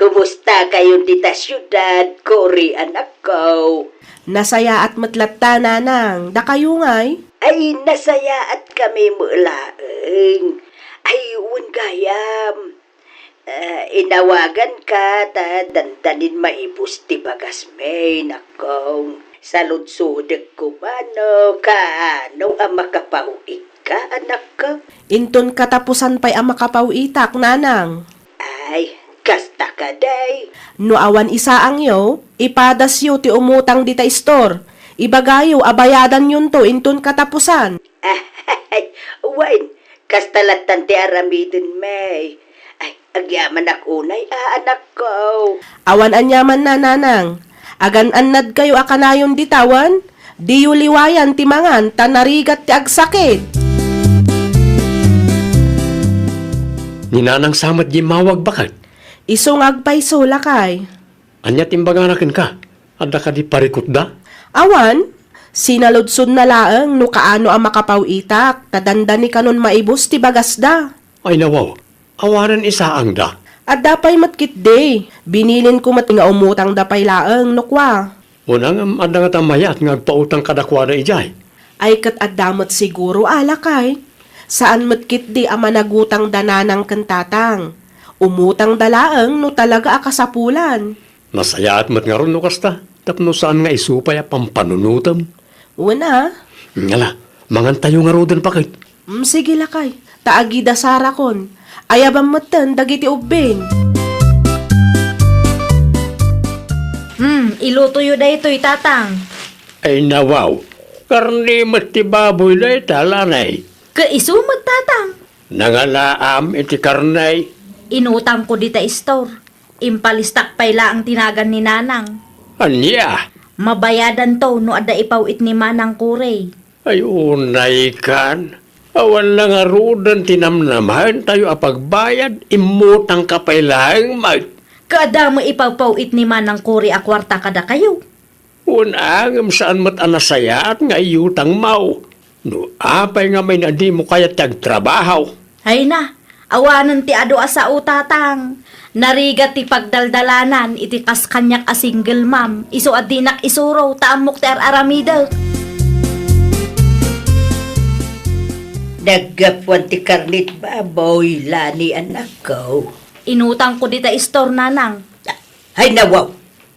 Kumustakayon dita siudad, Cory, anakko? Nasayaat met latta, nanang. Dakayo ngay? Ay, nasayaatkami met laeng. Ay, wen gayam. Ah, inawaganka ta dandanin maibus ti bagasmi, nakong. Saludsodek koma no kaano a makapaw-itka, anakko? Inton katapusan pay a makapaw-itak, nanang. Ay, kasta kadi. No awan isaangyo, ipadasyo ti umutang dita istor. Ibagayo a bayadanyonto inton katapusan. Ay, wen, kasta lattan ti aramidenmi. Ay, agyamanak unay a, anakko. Awan aniamanna, nanang. Agan-annadkayo a kanayon dita wen. Diyo liwayan ti mangan ta narigat ti agsakit. Ni nanang sa met immawag, baket? Isu nga agpayso, lakay. Ania ti imbagana kenka? Adda kadi parikutda? Awan. Sinaludsodna laeng no kaano a makapaw-itak, ta dandani kanon maibus ti bagasda. Ay, nawaw. Awanen isaangda. Adda pay met ketdi. Binilinko met nga umutangda pay laeng no kua. Wen a ngem, adda ngata mayat nga agpautang kadakuada idiay? Ay, ket adda met siguro a, lakay. Saan met ketdi a managutangda nanang ken tatang. Umutangda laeng no talaga a kasapulan. Nasayaat met ngarud no kasta, tapno saan nga isu pay a pampanunotem. Wen a. Ngala, mangantayo ngaruden, baket. Mm, sige, lakay. Ta agidasarakon. Ayabam metten dagiti ubbing. Hmm, ilutoyo daytoy, tatang. Ay, nawaw. Karne met ti baboy dayta, lanay. Ket isu met, tatang. Nangalaam iti karne. Inutangko dita istor. Impalistak pay laeng ti nagan ni nanang. Ania? Mabayadanto no adda ipaw-it ni manang Cory. Ay, unaykan. Awan la ngaruden ti namnamaentayo a pagbayad, immutangka pay laeng met. Kaadda met ipaw-it ni manang Cory a kuarta kadakayo. Wen a ngem saan met a nasayaat nga iutangmo. No apay ngamin a dimo kayat ti agtrabaho? Ay na, awanen ti adu a sao, tatang. Narigat ti pagdaldalanan iti kas kaniak a single mom, isu a dinak isuro ta ammok ti ar-aramidek. Naggapuan ti karnet baboy, Lani, anakko. Inutangko dita istor, nanang. Ay, nawaw!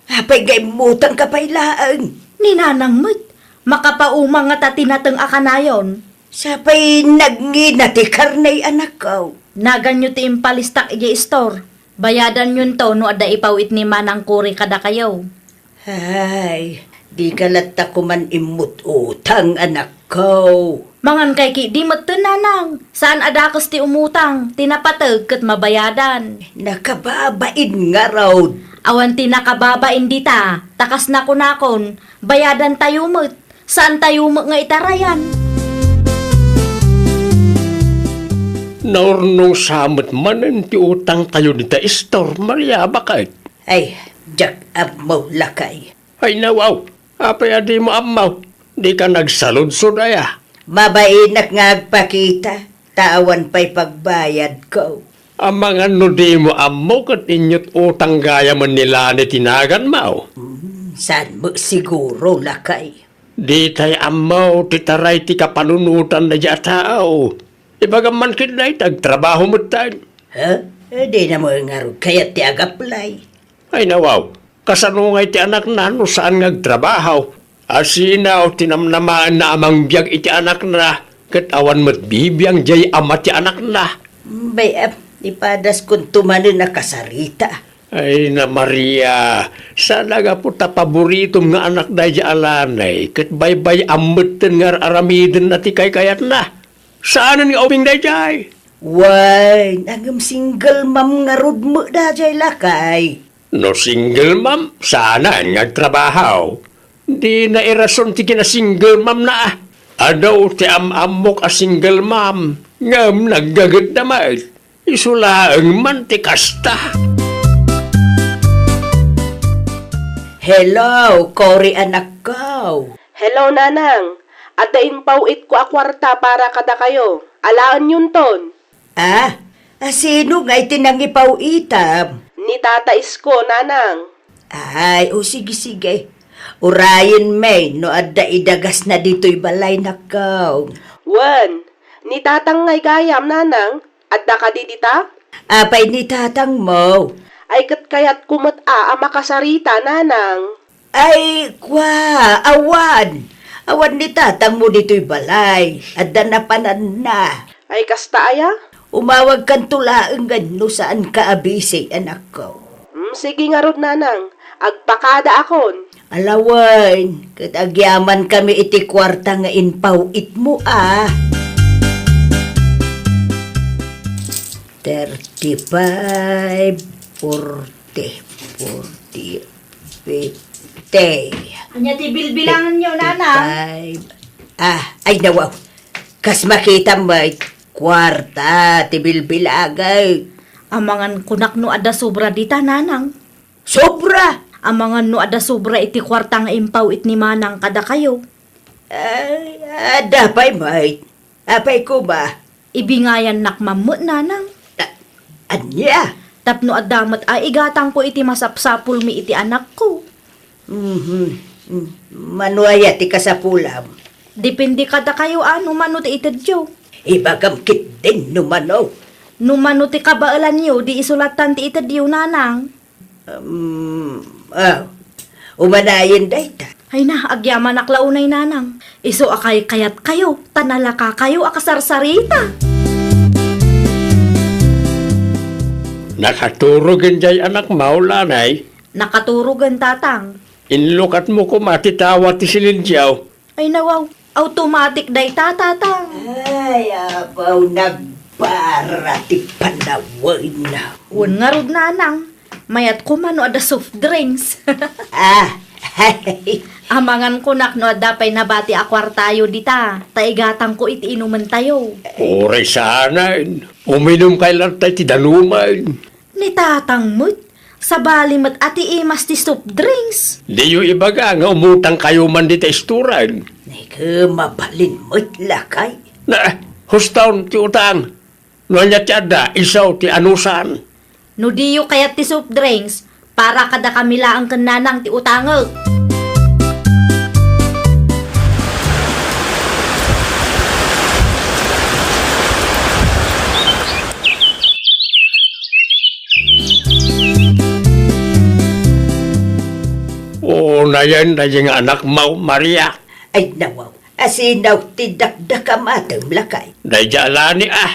Apay nga immutangka pay laeng? Ni nanang met, makapauma ngata ti nateng a kanayon. Sapay nagngina ti karne, anakko. Naganyo ti impalistak idiay istor. Bayadanyonto no adda ipaw-it ni manang Cory kadakayo. Ay, dika latta koman immut-utang, anakko. Mangankay ketdi metten, nanang. Saan a dakes ti umutang, ti napateg ket mabayadan. Nakababain ngarud. Awan ti nakababain dita, ta kas nakunakon, bayadantayo met. Saantayo met nga itarayan. Naurnong sa met manen ti utangtayo dita istor, Maria, baket? Ay, diak ammo, lakay. Ay, nawaw, apay a dimo ammo? Dika nagsaludsod aya? Mabainak nga agpakita, ta awan pay pagbayadko. Amangan no dimo ammo ket inyut-utang gayamen ni Lani ti naganmo? Hmm, saan met siguro, lakay? Ditay ammo ti taray ti kapanunotan daydiay a tao. Ibagam man ketdi ta agtrabaho metten. Ha? Eh, dina met ngarud kayat ti ag-apply? Ay, nawaw, kasano ngay ti anakna no saan nga agtrabaho? Asino ti namnamaenna a mangbiag iti anakna, ket awan met bibiang diay ama ti anakna? Bay-am, ipadaskonto manen a kasarita. Ay na, Maria, saan a gapu ta paboritom nga anak daydiay a Lani, ket baybay-am metten nga ar-aramidenna ti kaykayatna. Saanen nga ubing daydiay? Wen, ngem single mom ngarud met daydiay, lakay. No single mom, saanen nga agtrabaho. Dina irason ti kinasingle momna. Adu ti am-ammok a single mom, ngem naggagedda met. Isu laeng man ti kasta. Hello, Cory, anakko. Hello, nanang. Adda impaw-itko a kuarta para kadakayo. Alaenyonton. Ah, asino ngay ti nangipaw-itam? Ni Itata isko, nanang. Ay, o sige, sige. Urayen mi no adda idagasna ditoy balay, nakkaw. Wen, ni tatang ngay gayam, nanang, adda kadi dita? Apay ni tatangmo? Ay, ket kayatko met a, a makasarita, nanang. Ay, kwa, awan. Awan ni tatangmo ditoy balay. Adda napananna. Ay, kasta aya? Umawagkanto laeng no saanka a busy, anakko. Hmm, sige ngarud, nanang. Agpakada akon. Ala wen, ket agyamankami iti kuarta nga impaw-itmo, a. Thirty-five, forty, forty, fifty. Ania ti bilbilanganyo, nanang? Fifty-five. Ah, ay, nawaw. Kas makitam met, kuarta ti bilbilangan. Amangan kunak no adda sobra dita, nanang. Sobra? Amangan no adda sobra iti kuarta nga impaw-it ni manang kadakayo. Ay, adda pay met. Apay koma? Ibingayannak man met, nanang. A-, ania? Tapno adda met a igatangko iti masapsapulmi iti anakko. Mhm. Mm. Mano aya ti kasapulam? Depende kadakayo a no mano ti itedyo. Ibagam ketdin no mano. No mano ti kabaelanyo, di isu lattan ti itedyo, nanang. Um, ah, umanayen dayta. Ay na, agyamanak la unay, nanang. Isu a kaykayatkayo, ta nalakakayo a kasarsarita. Nakaturogen jay anakmo, nanay? Nakaturogen, tatang. Inlukatmo koma ti tawa ti silensiaw. Ay, nawaw. Automatic dayta, tatang. Ay, abaw, nagbara ti panawen. Wen ngarud, nanang. Mayat koma no adda soft drinks. Ah. Amangan kunak no adda pay nabati a kuartayo dita, ta igatangko iti inumentayo. Uray saanen, uminumkay latta iti dalumen. Ni tatang met, sabali met a ti imas ti soft drinks. Diyo ibaga nga umutangkayo man dita istoran. Neka, mabalin met, lakay. Na, hustaon ti utang. No ania ti adda, isu ti anusan. No diyo kayat ti soft drinks, para kadakami laeng ken nanang ti utangek. Unayen daydi nga anakmo, Maria. Ay, nawaw. Asino ti dakdakamatem, lakay? Daydi a Lani, a.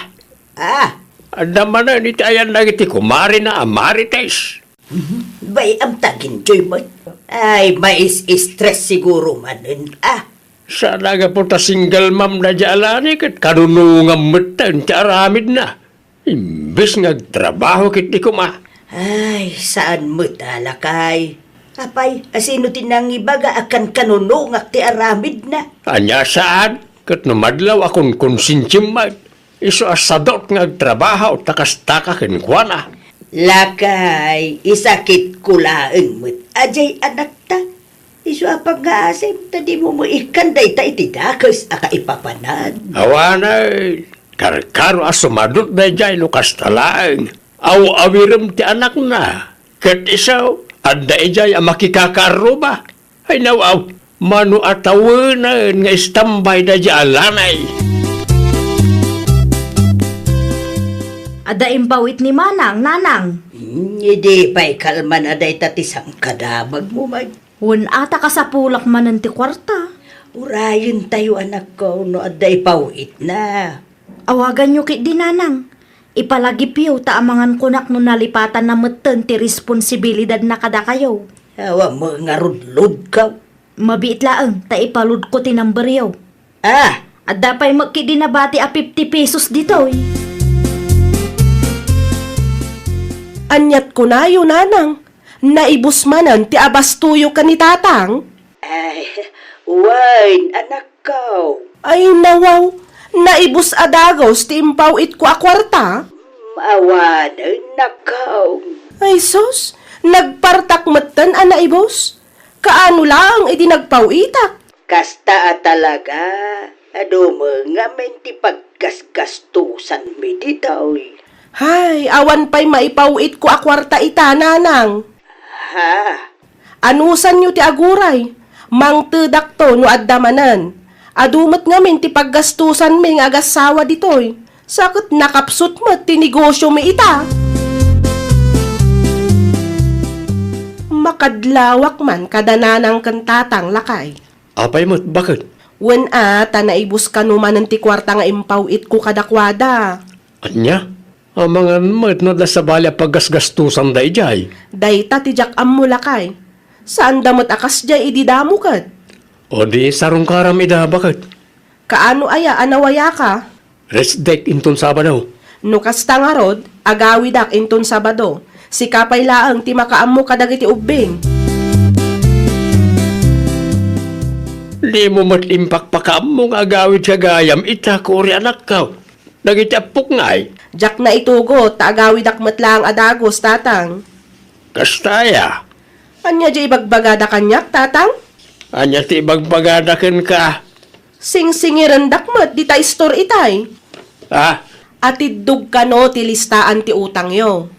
Ah. Adda manen iti ayan dagiti kumarina a Marites. Mhm. Bay-am ta, ginjoy met. Ay, mais-stress siguro manen, a. Saan a gapu ta single mom daydi a Lani ket kanunungam metten ti aramidna. Imbes nga agtrabaho ketdi koma. Ay, saan met a, lakay. Apay, asino ti nangibaga a kankanunungak ti aramidna? Ania saan? Ket no madlaw a kunkonsensim met, isu a sadut nga agtrabaho ta kastaka kenkuana. Lakay, isakitko laeng met a jay anakta. Isu a pangngaasim ta dimo met ikkan dayta iti dakes a kaipapanan. Awanen, karkaro a sumadut daydiay no kasta laeng. Aw-awirem ti anakna. Ket isu, adda idiay a makikakaarruba. Ay, nawaw, mano a tawenen nga istambay daydiay a Lanay. Adda impaw-it ni manang, nanang. Hmm, idi pay kalman a dayta ti sangkadamagmo met. Wen a ta kasapulak manen ti kuarta. Urayentayo, anakko, no adda ipaw-itna. Awaganyo ketdi, nanang. Ipalagipyo ta amangan kunak no nalipatanna metten ti responsibilidadna kadakayo. Awan met ngarud loadko. Mabiit laeng ta ipaloadko ti numberyo. Ah! Adda pay met ketdi nabati a fifty pesos ditoy. Aniat kunayo, nanang? Naibus manen ti abastoyo ken ni tatang? Ay, wen, anakko. Ay, nawaw, naibus a dagus ti impaw-itko a kuarta? Mm, awanen, nakko. Ay, sus, nagpartak metten a naibus. Kaano laeng idi nagpaw-itak? Kasta a talaga, adu met ngamin ti paggasgastosanmi ditoy. Hay, awan pay maipaw-itko a kuarta ita, nanang. Ha? Anusanyo ti aguray. Mangtedakto no adda manen. Adu met ngamin ti paggastusanmi nga agassawa ditoy. Sa ket nakapsut met ti negosiomi ita. Makadlawak man kada nanang ken tatang, lakay. Apay met, baket? Wen a, ta naibus kano manen ti kuarta nga impaw-itko kadakuada. Ania? Amangan met no adda sabali a paggasgastusanda idiay. Dayta ti diak ammo, lakay. Saanda met a kasdiay idi damo ket. O di, sarungkaram ida, baket? Kaano aya a nawayaka? Rest day inton Sabado. No kasta ngarud, agawidak inton Sabado. Sika pay laeng ti makaammo kadagiti ubbing. Dimo met impakpakaammo nga agawid gagayam ita, Kuri, anakko. Dagiti appok ngay? Diak naitugot, ta agawidak met laeng a dagus, tatang. Kasta aya? Ania ti ibagbagada kaniak, tatang? Ania ti ibagbagada kenka? Singsingirendak met dita istor itay. Ah? Atiddog kano ti listaan ti utangyo.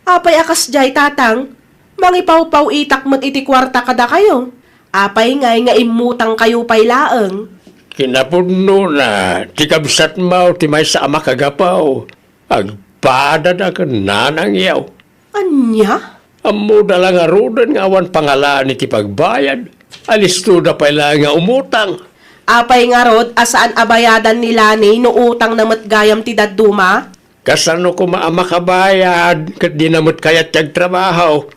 Apay a kasdiay, tatang? Mangipawpaw-itak met iti kuarta kadakayo. Apay ngay nga immutangkayo pay laeng? Kinapudnona, ti kabsatmo ti maysa a makagapu. Agpadada ken nanangyo. Ania? Ammoda la ngaruden nga awan pangalaan iti pagbayad. Alistoda pay laeng nga umutang. Apay ngarud a saan a bayadan ni Lani no utangna met gayam ti dadduma? Kasano koma a makabayad ket dina met kayat ti agtrabaho?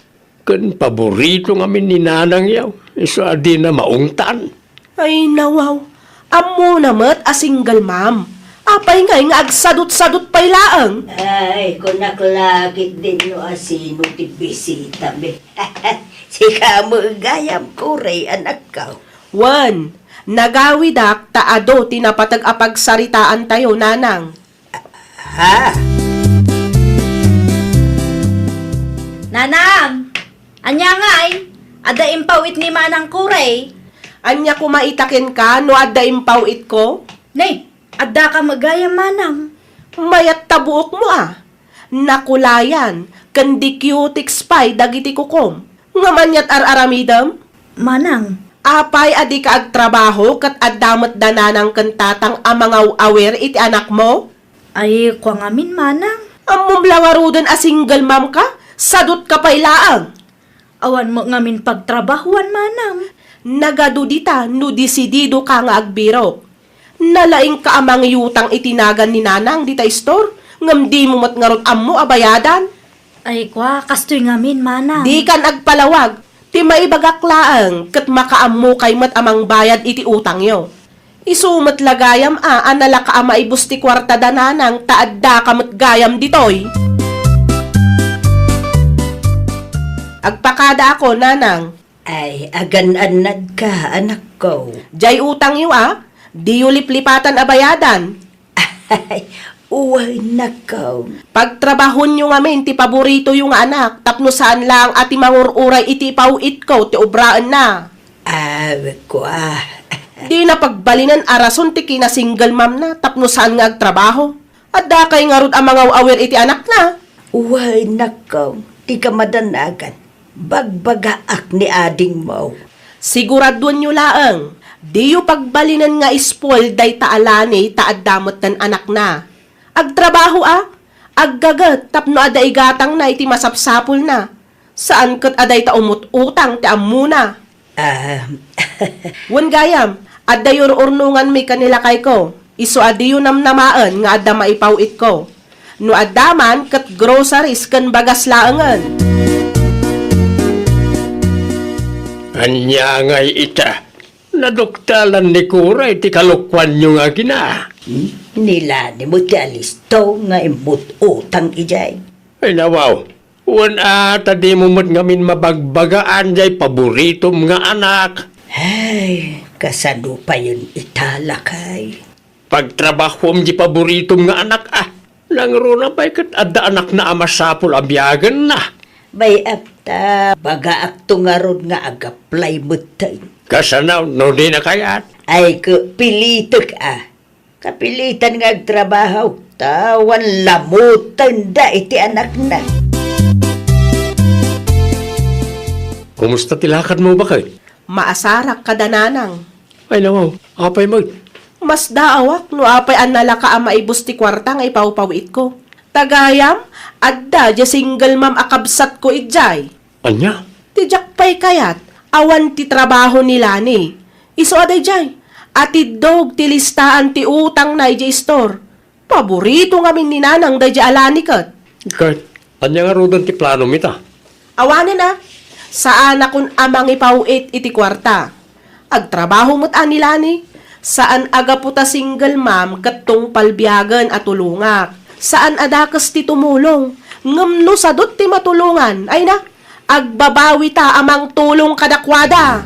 Ken paborito ngamin ni nanangyo, isu a dina maungtan. Ay, nawaw. Ammona met a single mom. Apay ngay nga agsadut-sadut pay laeng? Ay, kunak la ketdin no asino ti bisitami. Sika met gayam, Kuri, anakko. Wen, nagawidak ta adu ti napateg a pagsaritaantayo, nanang. Ha? Nanang! Ania ngay? Adda impaw-it ni Manang Kuri? Ania koma ita kenka no adda impaw-itko? Nay, addaka met gayam, Manang. Mayat ta buokmo a. Nakulayan, ken di cutex pay dagiti kukom. Ngem aniat ar-aramidem? Manang. Apay a dika agtrabaho ket adda met da nanang ken tatang a mangaw-awir iti anakmo? Ay, kua ngamin, Manang. Ammom la ngaruden a single mom ka? Sadut ka pay laeng. Awan met ngamin pagtrabahoan, Manang. Nagadu dita no desidido ka nga agbirok. Nalaingka a mangiutang iti nagan ni Nanang dita istor, ngem dimo met ngarud ammo a bayadan. Ay, kua, kastoy ngamin, Manang. Dikan agpalawag, ti maibagak laeng ket makaammokay met a mangbayad iti utangyo. Isu met la gayam a, a nalaka a maibus ti kuarta da Nanang ta addaka met gayam ditoy. Agpakada ako, Nanang. Ay, agan-annadka, anakko. Diay utangyo a, diyo liplipatan a bayadan. Ay, wen, anakko. Pagtrabahonyo ngamin ti paboritoyo nga anak tapno saan laeng a ti mangur-uray iti ipaw-itko ti obraenna. Ah, kua. Dina pagbalinen a rason ti kina-single mom na tapno saan nga agtrabaho. Addakay ngarud a mangaw-awir iti anakna? Wen, anakko, ti kamadanagan, bagbagaak ni adingmo. Siguraduenyo laeng, diyo pagbalinen nga spoil dayta a Lani ta adda metten anakna. Agtrabaho a, aggaget tapno adda igatangna iti masapsapulna. Saan ket a dayta umut-utang ti ammona. Ah. Wen gayam, adda yur-urnonganmi ken ni lakayko. Isu a diyo namnamaen nga adda maipaw-itko. No adda man, ket groceries ken bagas laengen. Ania ngay ita? Naduktalan ni Kura iti kalokuanyo nga agina. Hmm? Ni Lani met ti alisto nga immut-utang idiay. Ay, nawaw. Wen a, ta dimo met ngamin mabagbagaan jay paboritom nga anak. Ay, kasano payen ita, lakay? Pagtrabahom di paboritom nga anak, a. Nangruna pay ket adda anakna a masapul a biagenna. Bay, apta, bagaakto ngarud nga ag-apply metten. Kasano no dina kayat? Ay, ket pilitek, a. Kapilitan nga agtrabaho. Ta awan lamutenda iti anakna. Kumusta ti lakadmo, baket? Maasarak kada nanang. Ay, nawaw, apay met? Masdaawak no apay a nalaka a maibus ti kuarta nga ipawpawitko. Ta gayam, adda diay single mom a kabsatko idiay. Ania? Ti diak pay kayat, awan ti trabaho ni Lani. Isu a daydiay, atiddog ti listaan ti utangna idiay store. Paborito ngamin ni Nanang daydiay a Lani ket. Ket, ania ngaruden ti planom ita? Awanen a, saanakon a mangipaw-it iti kuarta. Agtrabaho met a ni Lani. Saan a gapu ta single mom ket tungpal biagen a tulongak. Saan a dakes ti tumulong. Ngem no sadut ti matulongan, ay na, agbabawita a mangtulong kadakuada.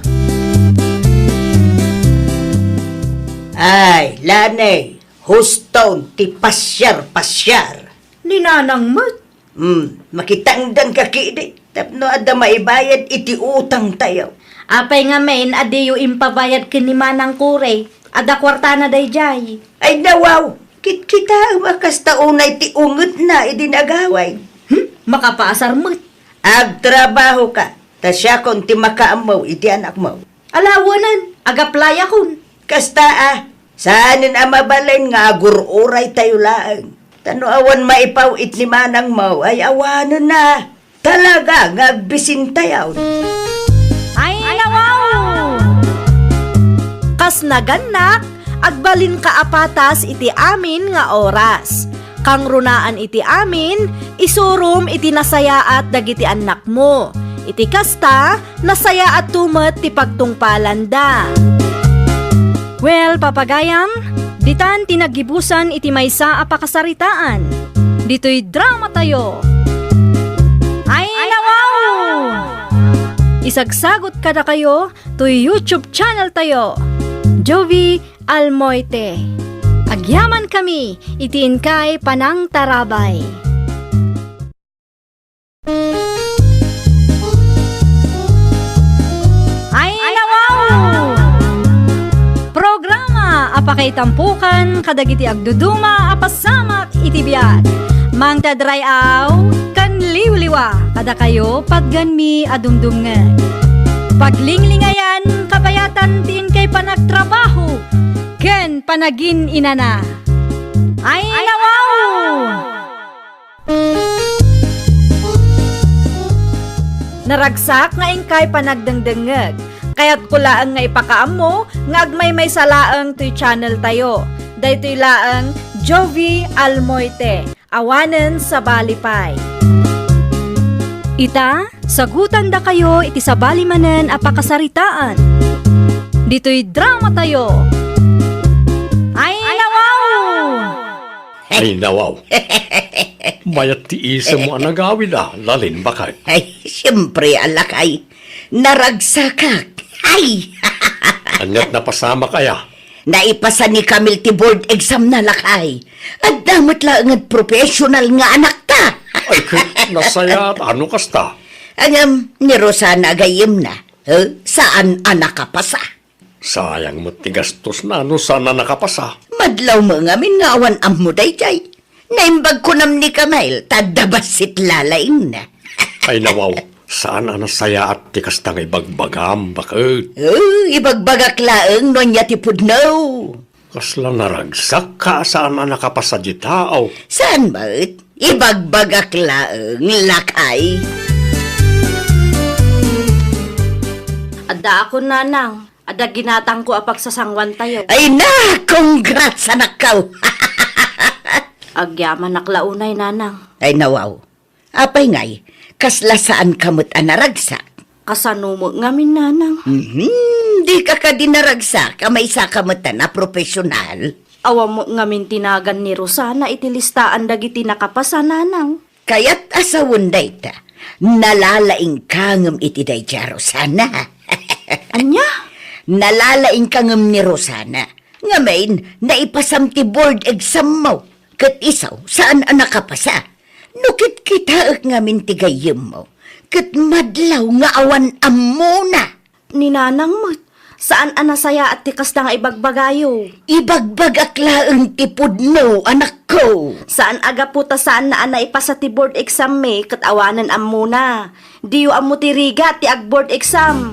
Ay, Lani, huston ti pasiar-pasiar. Ni Nanang met. Hmm, makitangdanka ketdi tapno adda maibayad iti utangtayo. Apay ngamin a diyo impabayad ken ni Manang Kore? Adda kuartana daydiay. Ay, nawaw, kitkitaem a kasta unay ti ungetna idi nagaway. Hmm? Makapaasar met. Agtrabahoka, ta siakon ti makaammo iti anakmo. Ala, awanen, agaplayakon. Kasta a, saanen a mabalin nga agur-uraytayo laeng. Ta no awan maipaw-it ni manangmo, ay awanen a. Talaga nga agbisintayo. Ay, nawaw! Kas nagannak, agbalinka a patas iti amin nga oras. Kangrunaan iti amin, isurom iti nasayaat dagiti annakmo. Iti kasta, nasayaatto met ti pagtungpalanda. Well, papagayam, ditan ti naggibusan iti maysa a pakasaritaan. Ditoy dramatayo. Ay, nawaw! Isagsagot kadakayo toy YouTube channeltayo, Jovie Almoite. Agyamankami iti inkay panangtarabay. Ay, nawaw! Programa a pakaitampokan kadagiti agduduma a pasamak iti biag. Mangted ray-aw ken liwliwa kadakayo patgenmi a dumdumngeg. Paglinglingayan kabayatan ti inkay panagtrabaho ken panagin-inana. Ay, nawaw! Naragsak nga inkay panagdengdengngeg. Kayatko laeng nga ipakaammo nga agmaymaysa laeng toy channeltayo. Daytoy laeng Jovie Almoite. Awanen sabali pay. Ita, sagutandakayo iti sabali manen a pakasaritaan. Ditoy dramatayo. Ay, nawaw! Ay, nawaw. Mayat ti isemmo a nagawid a, Lalin, baket. Ay, siempre, a lakay. Naragsakak. Ay! Aniat napasamak aya? Naipasa ni Camille ti board exam na, lakay. Adda met laeng a professional nga anakta. Ay, ket nasayaat a no kasta. Ngem, ni Rosana a gayyemna, eh, saan a nakapasa. Sayang met ti gastosna no saan a nakapasa. Madlaw met ngamin nga awan ammo daydiay. Naimbag kunam ni Camille, ta adda bassit lalaingna. Ay, nawaw, saan a nasayaat ti kasta nga ibagbagam, baket. Eh, ibagbagak laeng no ania ti pudno. Kasla naragsak ka a saan a nakapasa diay tao. Saan met? Ibagbagak laeng, lakay. Addaakon, nanang. Adda ginatangko a pagsasanguantayo. Ay na! Congrats, anakko! Agyamanak la unay, nanang. Ay, nawaw. Apay ngay, kasla saanka met a naragsak? Kasano met ngamin, nanang? Mhm, dika kadi naragsak a maysaka met a profesional? Awan met ngamin ti nagan ni Rosana iti listaan dagiti nakapasa, nanang. Kayat a sawen dayta, nalalaingka ngem iti daydiay a Rosana. Ania? Nalalaingka ngem ni Rosana. Ngamin, naipasam ti board exam mo. Ket isu, saan a nakapasa. No kitkitaek ngamin ti gayyemmo, ket madlaw nga awan ammona. Ni nanang met, saan a nasayaat ti kasta nga ibagbagayo. Ibagbagak laeng ti pudno, anakko. Ko! Saan a gapu ta saanna a naipasa ti board exam mi ket awanen ammona. Diyo ammo ti rigat ti ag-board exam.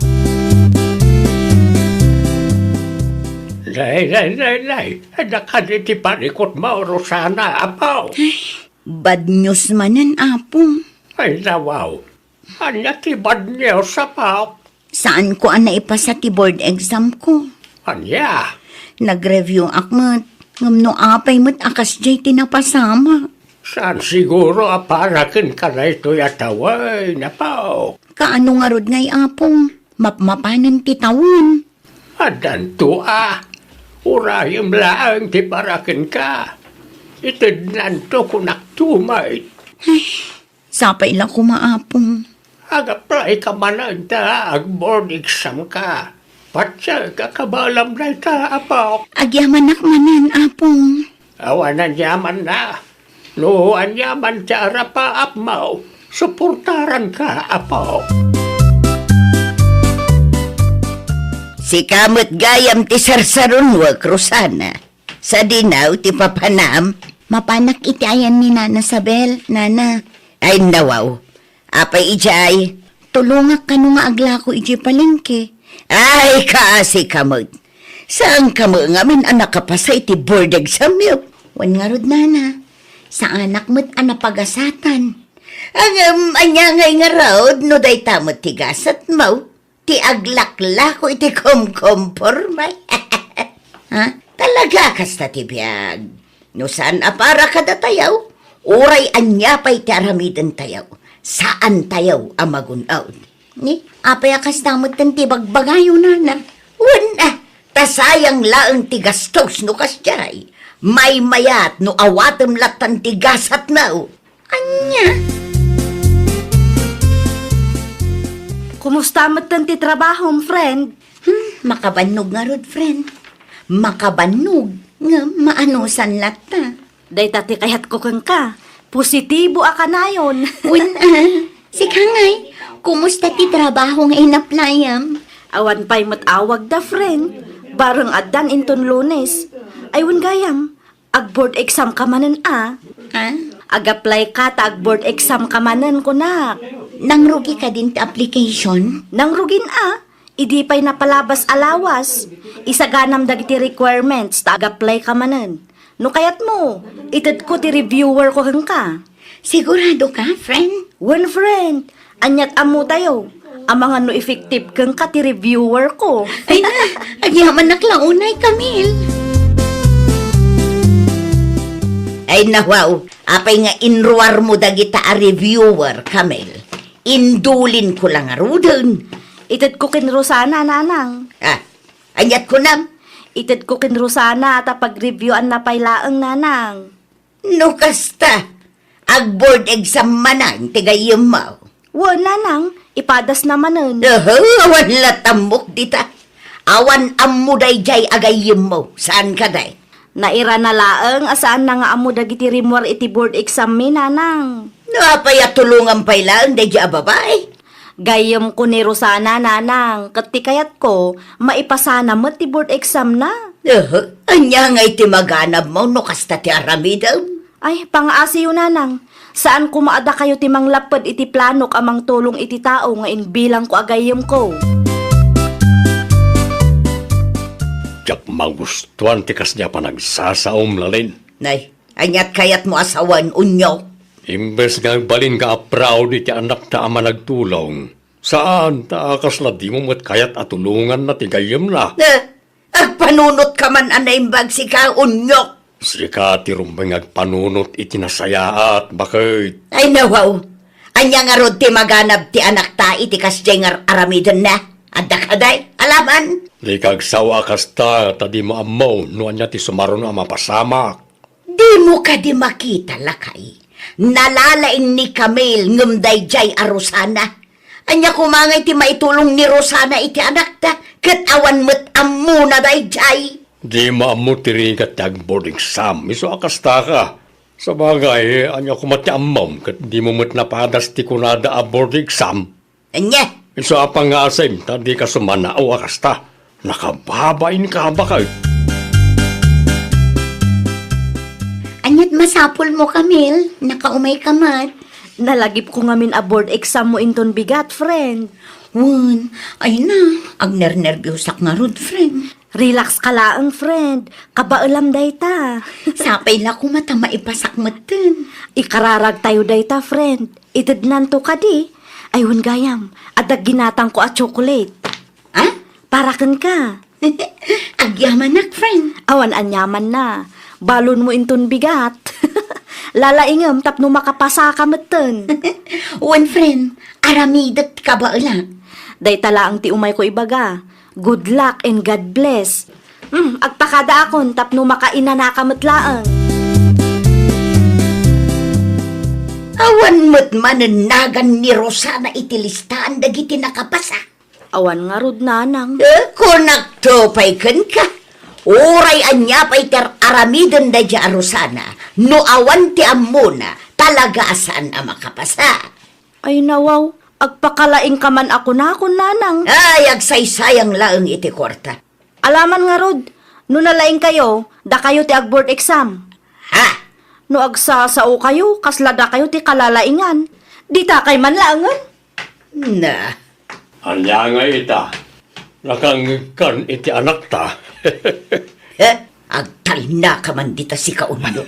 Nay, nay, nay, nay. Adda kadi ti parikutmo, Rosana, apo. Bad news manen, Apo. Ay, nawaw. Ania ti bad news, apo? Saanko a naipasa ti board exam ko. Ania? Nag-review ak met, ngem no apay met a kasdiay ti napasama. Saan siguro a para kenka daytoy a tawen, apo? Kaano ngarud ngay, Apo? Mapmapanen ti tawen. Addanto a. Urayem laeng ti para kenka. Itednanto kunakto met. Sapay la koma, Apo. Ag-apply ka manen ta ag-board exam ka. Patiek a kabaelam dayta, apo. Agyamanak manen, Apo. Awan aniamanna. No aniaman ti arapaapmo, suportaranka, apo. Sika met gayam ti sarsarunuek, Rosana. Sadino ti papanam? Mapanak iti ayan ni Nana Sabel, Nana. Ay, nawaw. Apay idiay? Tulongak kano nga aglako idiay palengke. Ay, kaasi ka met. Saan ka met ngamin a nakapasa iti board exam yo? Wen ngarud, Nana. Saanak met a napagasatan. Ngem, ania ngay ngarud no dayta met ti gasatmo? Ti aglaklako iti komkomporme. Ha? Talaga kasta ti biag. No saan a para kadatayo, uray ania pay ti aramidentayo, saantayo a magun-od. Ni, apay a kasta metten ti bagbagayo, Nana? Wen, a, ta sayang laeng ti gastos no kasdiay. Maymayat no awatem lattan ti gasatmo. Ania? Kumusta metten ti trabahom, friend? Hmm, makabannog ngarud, friend. Makabannog, ngem maanusan latta. Dayta ti kayatko kenka. Positibo a kanayon. Wen, a, sika ngay, kumusta ti trabaho nga inaplayam? Awan pay met awagda, friend. Bareng addan inton Lunes. Ay, wen gayam, ag-board exam ka manen a? Ha? Ag-apply ka ta ag-board exam ka manen, kunak. Nangrugi kadin ti application? Nangrugin a. Idi pay napalabas a lawas, isaganam dagiti requirements ta ag-apply ka manen. No kayatmo, itedko ti reviewer ko kenka. Sigurado ka, friend? Wen, friend. Aniat ammotayo. Amangan no effective kenka ti reviewer ko. Ay na, agyamanak la unay, Camille. Ay na, wow. Apay nga inruarmo dagita a reviewer, Camille? Indulinko la ngaruden. Itedko ken Rosana, Nanang. Ah, aniat kunam? Itedko ken Rosana ta pag-reviewanna pay laeng, Nanang. No kasta, ag-board exam manen ti gayyemmo? Wen, Nanang, ipadasna manen. Aha, awan la tammok dita. Awan ammo daydiay a gayyemmo, saan kadi? Nairana laeng a saanna nga ammo dagiti rimmuar iti board exam mi, Nanang. No apay a tulongam pay laeng daydiay a babai? Gayyemko ni Rosana, Nanang, ket ti kayatko, maipasana met ti board exam na. Aha, ania ngay ti maganabmo no kasta ti aramidem? Ay, pangaasiyo, Nanang. Saan koma a dakayo ti manglapped iti planok a mangtulong iti tao nga imbilangko a gayyemko. Diak magustuan ti kasdi a panagsasaom, Lalin. Nay, aniat kayatmo a sawen, Onyok? Imbes nga agbalin nga a proud iti anakta a managtulong, saan ta kasla dimo met kayat a tulonganna ti gayyemna? Eh, agpanunot ka man a naimbag sika, Onyok. Sika ti rumbeng nga agpanunot iti nasayaat, baket. Ay, nawaw. Ania ngarud ti maganab ti anakta iti kasdiay nga ar-aramidenna? Adda kadi? Alaman? Dika agsao a kasta, ta dimo ammo no ania ti sumaruno a mapasamak. Dimo kadi makita, lakay? Nalalaing ni Camille ngem daydiay a Rosana. Ania koma ngay ti maitulong ni Rosana iti anakta, ket awan met ammona daydiay? Dimo ammo ti rigat ti ag-board exam, isu a kastaka. Sabagay, ania koma ti ammom, ket dimo met napadas ti kunada a board exam? Ania? Isu a pangngaasim, ta dika sumanao a kasta. Nakababain ka, baket. Aniat Masapulmo, Camille. Nakaumayka met. Nalagipko ngamin a board exammo inton bigat, friend. Wen, ay na, agnernerbiosak ngarud, friend. Relax ka laeng, friend. Kabaelam dayta. Sapay la koma ta maipasak metten. Ikararagtayo dayta, friend. Itednanto kadi. Ay, wen gayam, adda ginatangko a chocolate. Ah? Para kenka. Agyamanak, friend. Awan aniamanna. Balonmo inton bigat. Lalaingem tapno makapasaka metten. Wen, friend, aramidek ti kabaelak. Dayta laeng ti umayko ibaga. Good luck and God bless. Hmm, agpakadaakon tapno makainanaka met laeng. Awan met manen nagan ni Rosana iti listaan dagiti nakapasa. Awan ngarud, nanang. Eh, kunakto pay kenka. Uray ania pay ti ar-aramiden daydiay a Rosana, no awan ti ammona, talaga a saan a makapasa. Ay, nawaw, agpakalaingka man a kunakon, nanang. Ay, agsaysayang laeng iti kuarta. Alaman ngarud, no nalaingkayo, dakayo ti agboard exam. Ha? No agsasaokayo, kasla dakayo ti kalalaingan. Ditakay man laengen. Na. Ania nga ita? Nakangngegkan iti anakta. Eh, agtalnaka man dita sika, Unyo.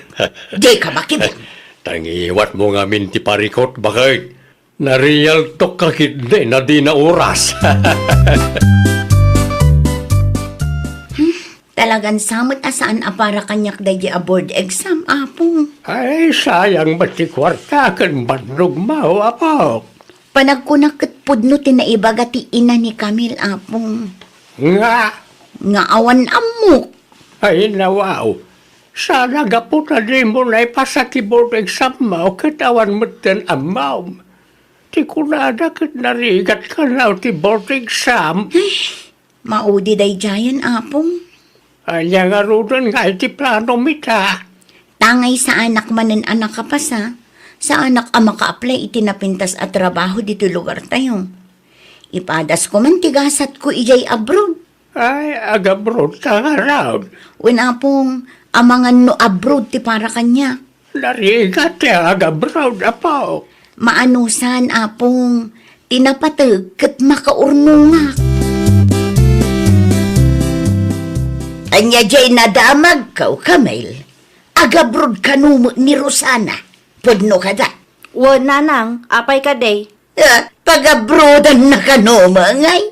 Dika makibiang. Tangiwatmo ngamin ti parikut, baket. Narialtok ka ketdi, nadina oras. Talagan sa met a saan a para kaniak daydiay a board exam, Apo. Ay, sayang met ti kuarta ken bannogmo, Apo. Panagkunak ket pudno ti naibaga ti ina ni Camille, Apo. Nga? Nga awan ammok. Ay, nawaw. Saan a gapu ta dimo naipasa ti board exammo ket awan metten ammom. Ti kunada ket narigat kano ti board exam. Ay, maudi daydiayen, Apo. Ania ngaruden nga iti planom ita? Tangay saanak manen a nakapasa, saanak a maka-apply iti napintas a trabaho ditoy lugartayo. Ipadasko man ti gasatko idiay abroad. Ay, agabroad ka ngarud? Wen, Apong, amangan no abroad ti para kaniak. Narigat ti agabroad, Apo. Maanusan, Apong, ti napateg ket makaurnongak. Ania diay nadamagko, Camille? Agabroad kano met ni Rosana? Pudno kada? Wen, nanang, apay kadi? Eh, pagabroadanna kano, mangay?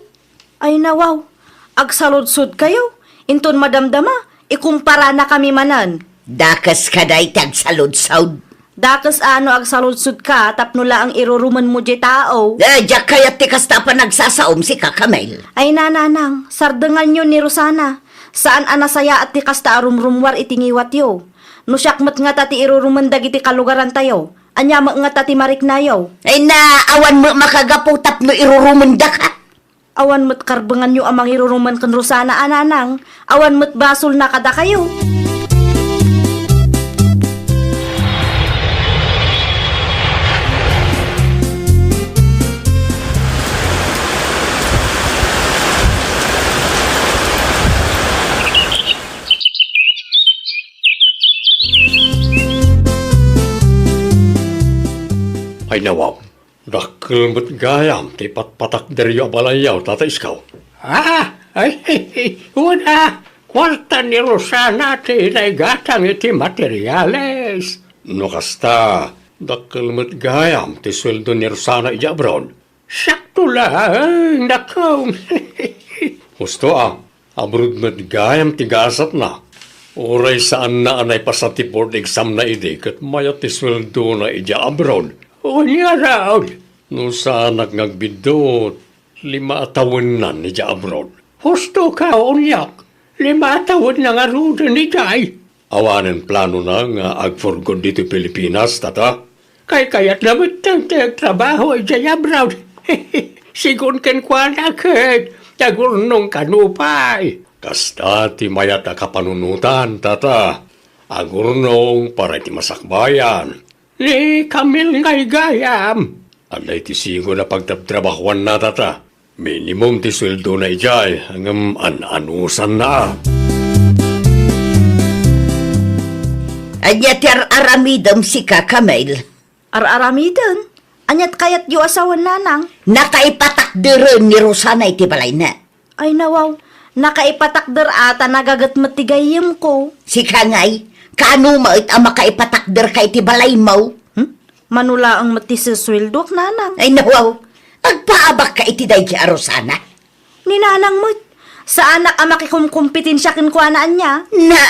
Ay, nawaw. Agsaludsodkayo. Inton madamdama, ikumparanakami manen. Dakes kada iti agsaludsod. Dakes a no agsaludsodka tapno laeng irurumenmo diay tao. Eh, diak kayat ti kasta a panagsasaom, sika, Camille. Ay, nanang, sardenganyo ni Rosana. Saan a nasayaat ti kasta a rumrummuar iti ngiwatyo. No siak met ngata ti irurumen dagiti kalugarantayo, ania met ngata ti mariknayo? Ay na, awan met makagapu tapno irurumendaka. Awan met karbenganyo a mangirurumen ken Rosana a nanang, awan met basolna kadakayo. Ay, nawaw. Dakkel met gayam ti patpatakderyo a balayyo, Tata Iskaw. Ah, ay, wen a, kuarta ni Rosana ti naigatang iti materials. No kasta, dakkel met gayam ti sueldo ni Rosana idiay abroad. Sakto laeng, dakong. Husto a, abroad met gayam ti gasatna. Uray saanna a naipasa ti board examna idi ket mayat ti sueldona idiay abroad. Wen ngarud? No saanak nga agbiddut, lima a tawennan idiay abroad. Husto ka, Unyak. Lima a tawenna ngaruden idiay. Awanen planona nga agpurgod ditoy Pilipinas, Tata? Kaykayatna metten ti agtrabaho idiay abroad. Sigun kenkuana ket, agurnong kano pay. Kasta ti mayat a kapanunotan, Tata. Agurnong para iti masakbayan. Ni Camille ngay gayam. Adda iti sigun a pagtrabtrabahoanna, Tata. Minimum ti sueldona idiay, ngem an-anusanna. Ania ti ar-aramidem sika, Camille? Ar-aramiden? Aniat kayatyo a sawen, nanang? Nakaipatakderen ni Rosana iti balayna. Ay, nawaw, nakaipatakder a ta nagaget met ti gayyemko. Sika ngay, kaano met a makaipatakderka iti balaymo? Hmm? Mano laeng met ti susueldoak, nanang. Ay, nawaw, agpaabakka iti daydi a Rosana. Ni nanang met, saanak a makikumkumpetensya kenkuana ania? Na,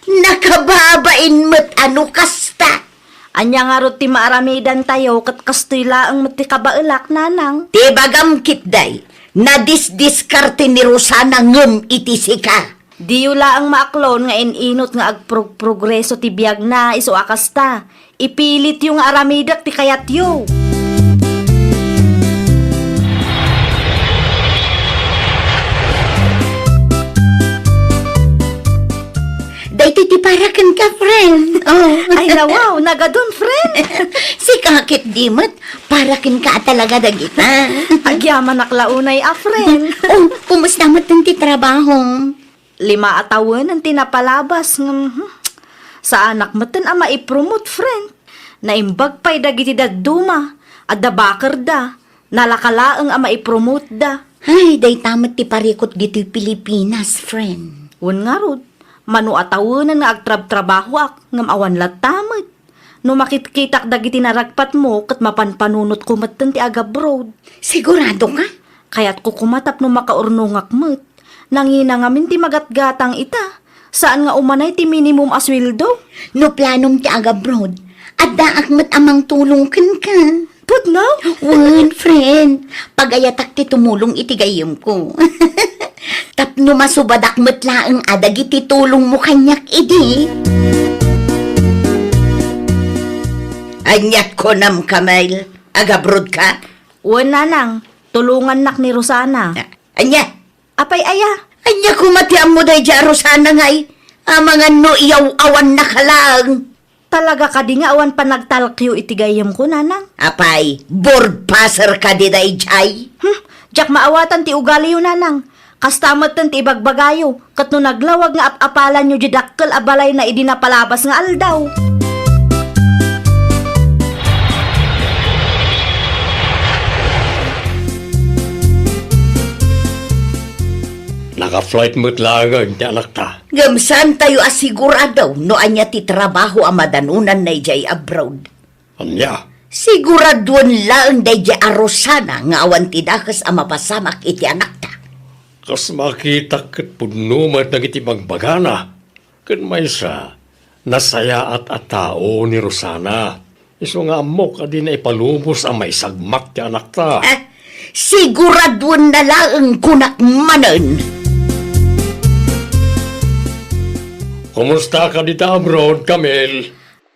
nakababain met a no kasta. Ania ngarud ti maaramidantayo ket kastoy laeng met ti kabaelak, nanang? Ti bagam ketdi, nadisdiskarte ni Rosana ngem iti sika. Diyo laeng maaklon nga in-inut nga agprog-progreso ti biagna isu a kasta. Ipilityo nga aramidek ti kayatyo. Daytoy ti para kenka, friend. Oh. Ay, nawaw, nagadun, friend. Sika ketdi met, para kenka talaga dagita. Agyamanak la unay a friend. Oh, kumusta met ti trabaho? Lima a tawenen ti napalabas ngem, hmm, saanak metten a maipromot, friend. Naimbag pay dagiti dadduma, adda bakerda, nalaka laeng a maipromotda. Ay, dayta met ti parikut ditoy Pilipinas, friend. Wen ngarud, mano a tawenen nga agtrabtrabahoak ngem awan latta met. No makitkitak dagiti naragpatmo ket mapanpanunotko metten ti agabroad. Sigurado ka? Kayatko koma tapno makaurnongak met. Nangina ngamin ti magatgatang ita. Saan nga umanay ti minimum a sueldo? No planom ti agabroad, addaak met a mangtulong kenka. Pudno? Wen, friend. Pagayatak ti tumulong iti gayyemko. Tapno masubadak met laeng a dagiti tulongmo kaniak idi. Aniat kunam, Camille? Agabroad ka? Wen, nanang. Tulongannak ni Rosana. A-, ania? Apay aya? Ania koma ti ammo daydi a Rosana ngay? Amangan no iyaw-awannaka laeng. Talaga kadi nga awan panagtalkyo iti gayyemko, nanang? Apay, board passer kadi daydiay? Hmm, diak maawatan ti ugaliyo, nanang. Kasta metten ti ibagbagayo, ket no naglawag nga ap-apalanyo diay dakkel a balayna idi napalabas nga aldaw. Naka-flight met laengen ti anakta. Ngem saantayo a sigurado no ania ti trabaho a madanonanna idiay abroad. Ania? Siguradoen laeng daydi a Rosana nga awan ti dakes a mapasamak iti anakta. Kas makitak ket pudno met dagiti bagbagana. Ken maysa, nasayaat a tao ni Rosana. Isu nga ammok a dina ipalubos a maisagmak ti anakta. Eh, siguradoenna laeng kunak manen. Kumusta ka dita abroad, Camille?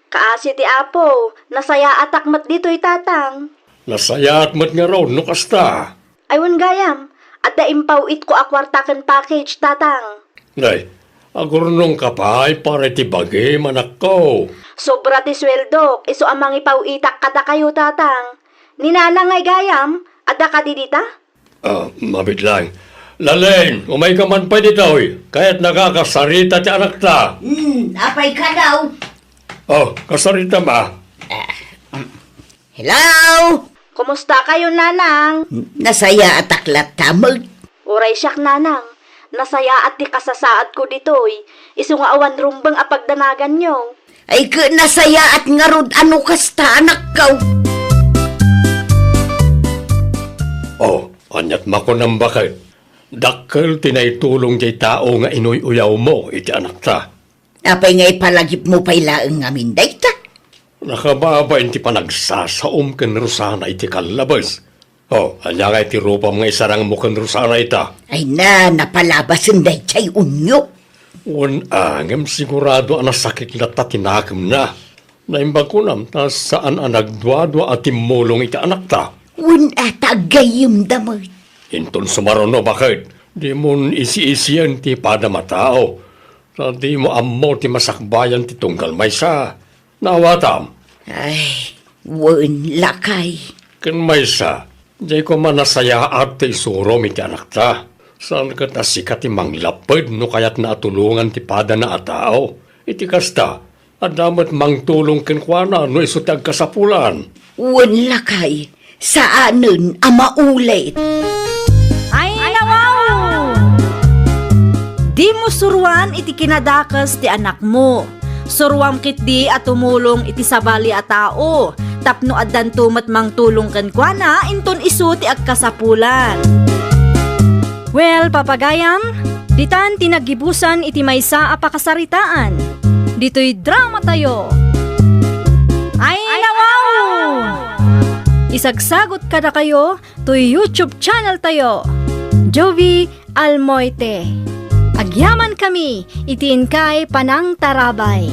Kaasi ti Apo, nasayaatak met ditoy, Tatang. Nasayaat met ngarud no kasta. Ay, wen gayam, adda impaw-itko a kuarta ken package, Tatang. Nay, agurnongka pay para iti bagim, anakko. Sobra ti sueldok, isu a mangipaw-itak kadakayo, Tatang. Ni Nanang ngay gayam, adda kadi dita? Ah, mabiit laeng. Lalin, umayka man pay ditoy. Kayatnaka a kasarita ti anakta. Hmm, apay ka daw? Oh, kasarita ma. Ah, um, hello? Kumusta kayo, Nanang? Nasayaatak latta met. Uray siak, Nanang. Nasayaat ti kasasaadko ditoy. Isu nga awan rumbeng a pagdanaganyo. Ay, ket nasayaat ngarud a no kasta, anakko. Oh, aniat makunam baket? Dakkel ti naitulong diay tao nga inuy-uyawmo iti anakta. Apay nga ipalagipmo pay laeng ngamin dayta? Nakababain ti panagsasaom ken Rosana iti kallabes. Oh, ania ngay ti rupam nga isarangmo ken Rosana ita? Ay na, napalabasen daydiay unyo. Wen, a, ngem sigurado a nasakit latta ti nakemna. Naimbag kunam ta saan a nagduadua a timmulong iti anakta. Wen, a, ta aggayemda met. Inton sumaruno, baket, dimon isi-isien ti padam a tao. Ta dimo ammo ti masakbayan ti tunggal maysa. Naawatam? Ay, wen, lakay. Ken maysa, diay koma nasayaat ti isurom iti anakta. Saan ket a sika ti manglapped no kayatna a tulongan ti padana a tao. Iti kasta, Adda met mangtulong kenkuana no isu ti agkasapulan. Wen lakay, saanen a maulit. Ay, nawaw! Dimo suroan iti kinadakes ti anakmo. Suroam ketdi a tumulong iti sabali a tao, tapno addanto met mangtulong kenkuana inton isu ti agkasapulan. Well, papagayam, ditan ti naggibusan iti maysa a pakasaritaan. Ditoy dramatayo. Ay, nawaw! Isagsagot kadakayo toy YouTube channel tayo, Jovie Almoite. Agyaman kami iti inkay panangtarabay.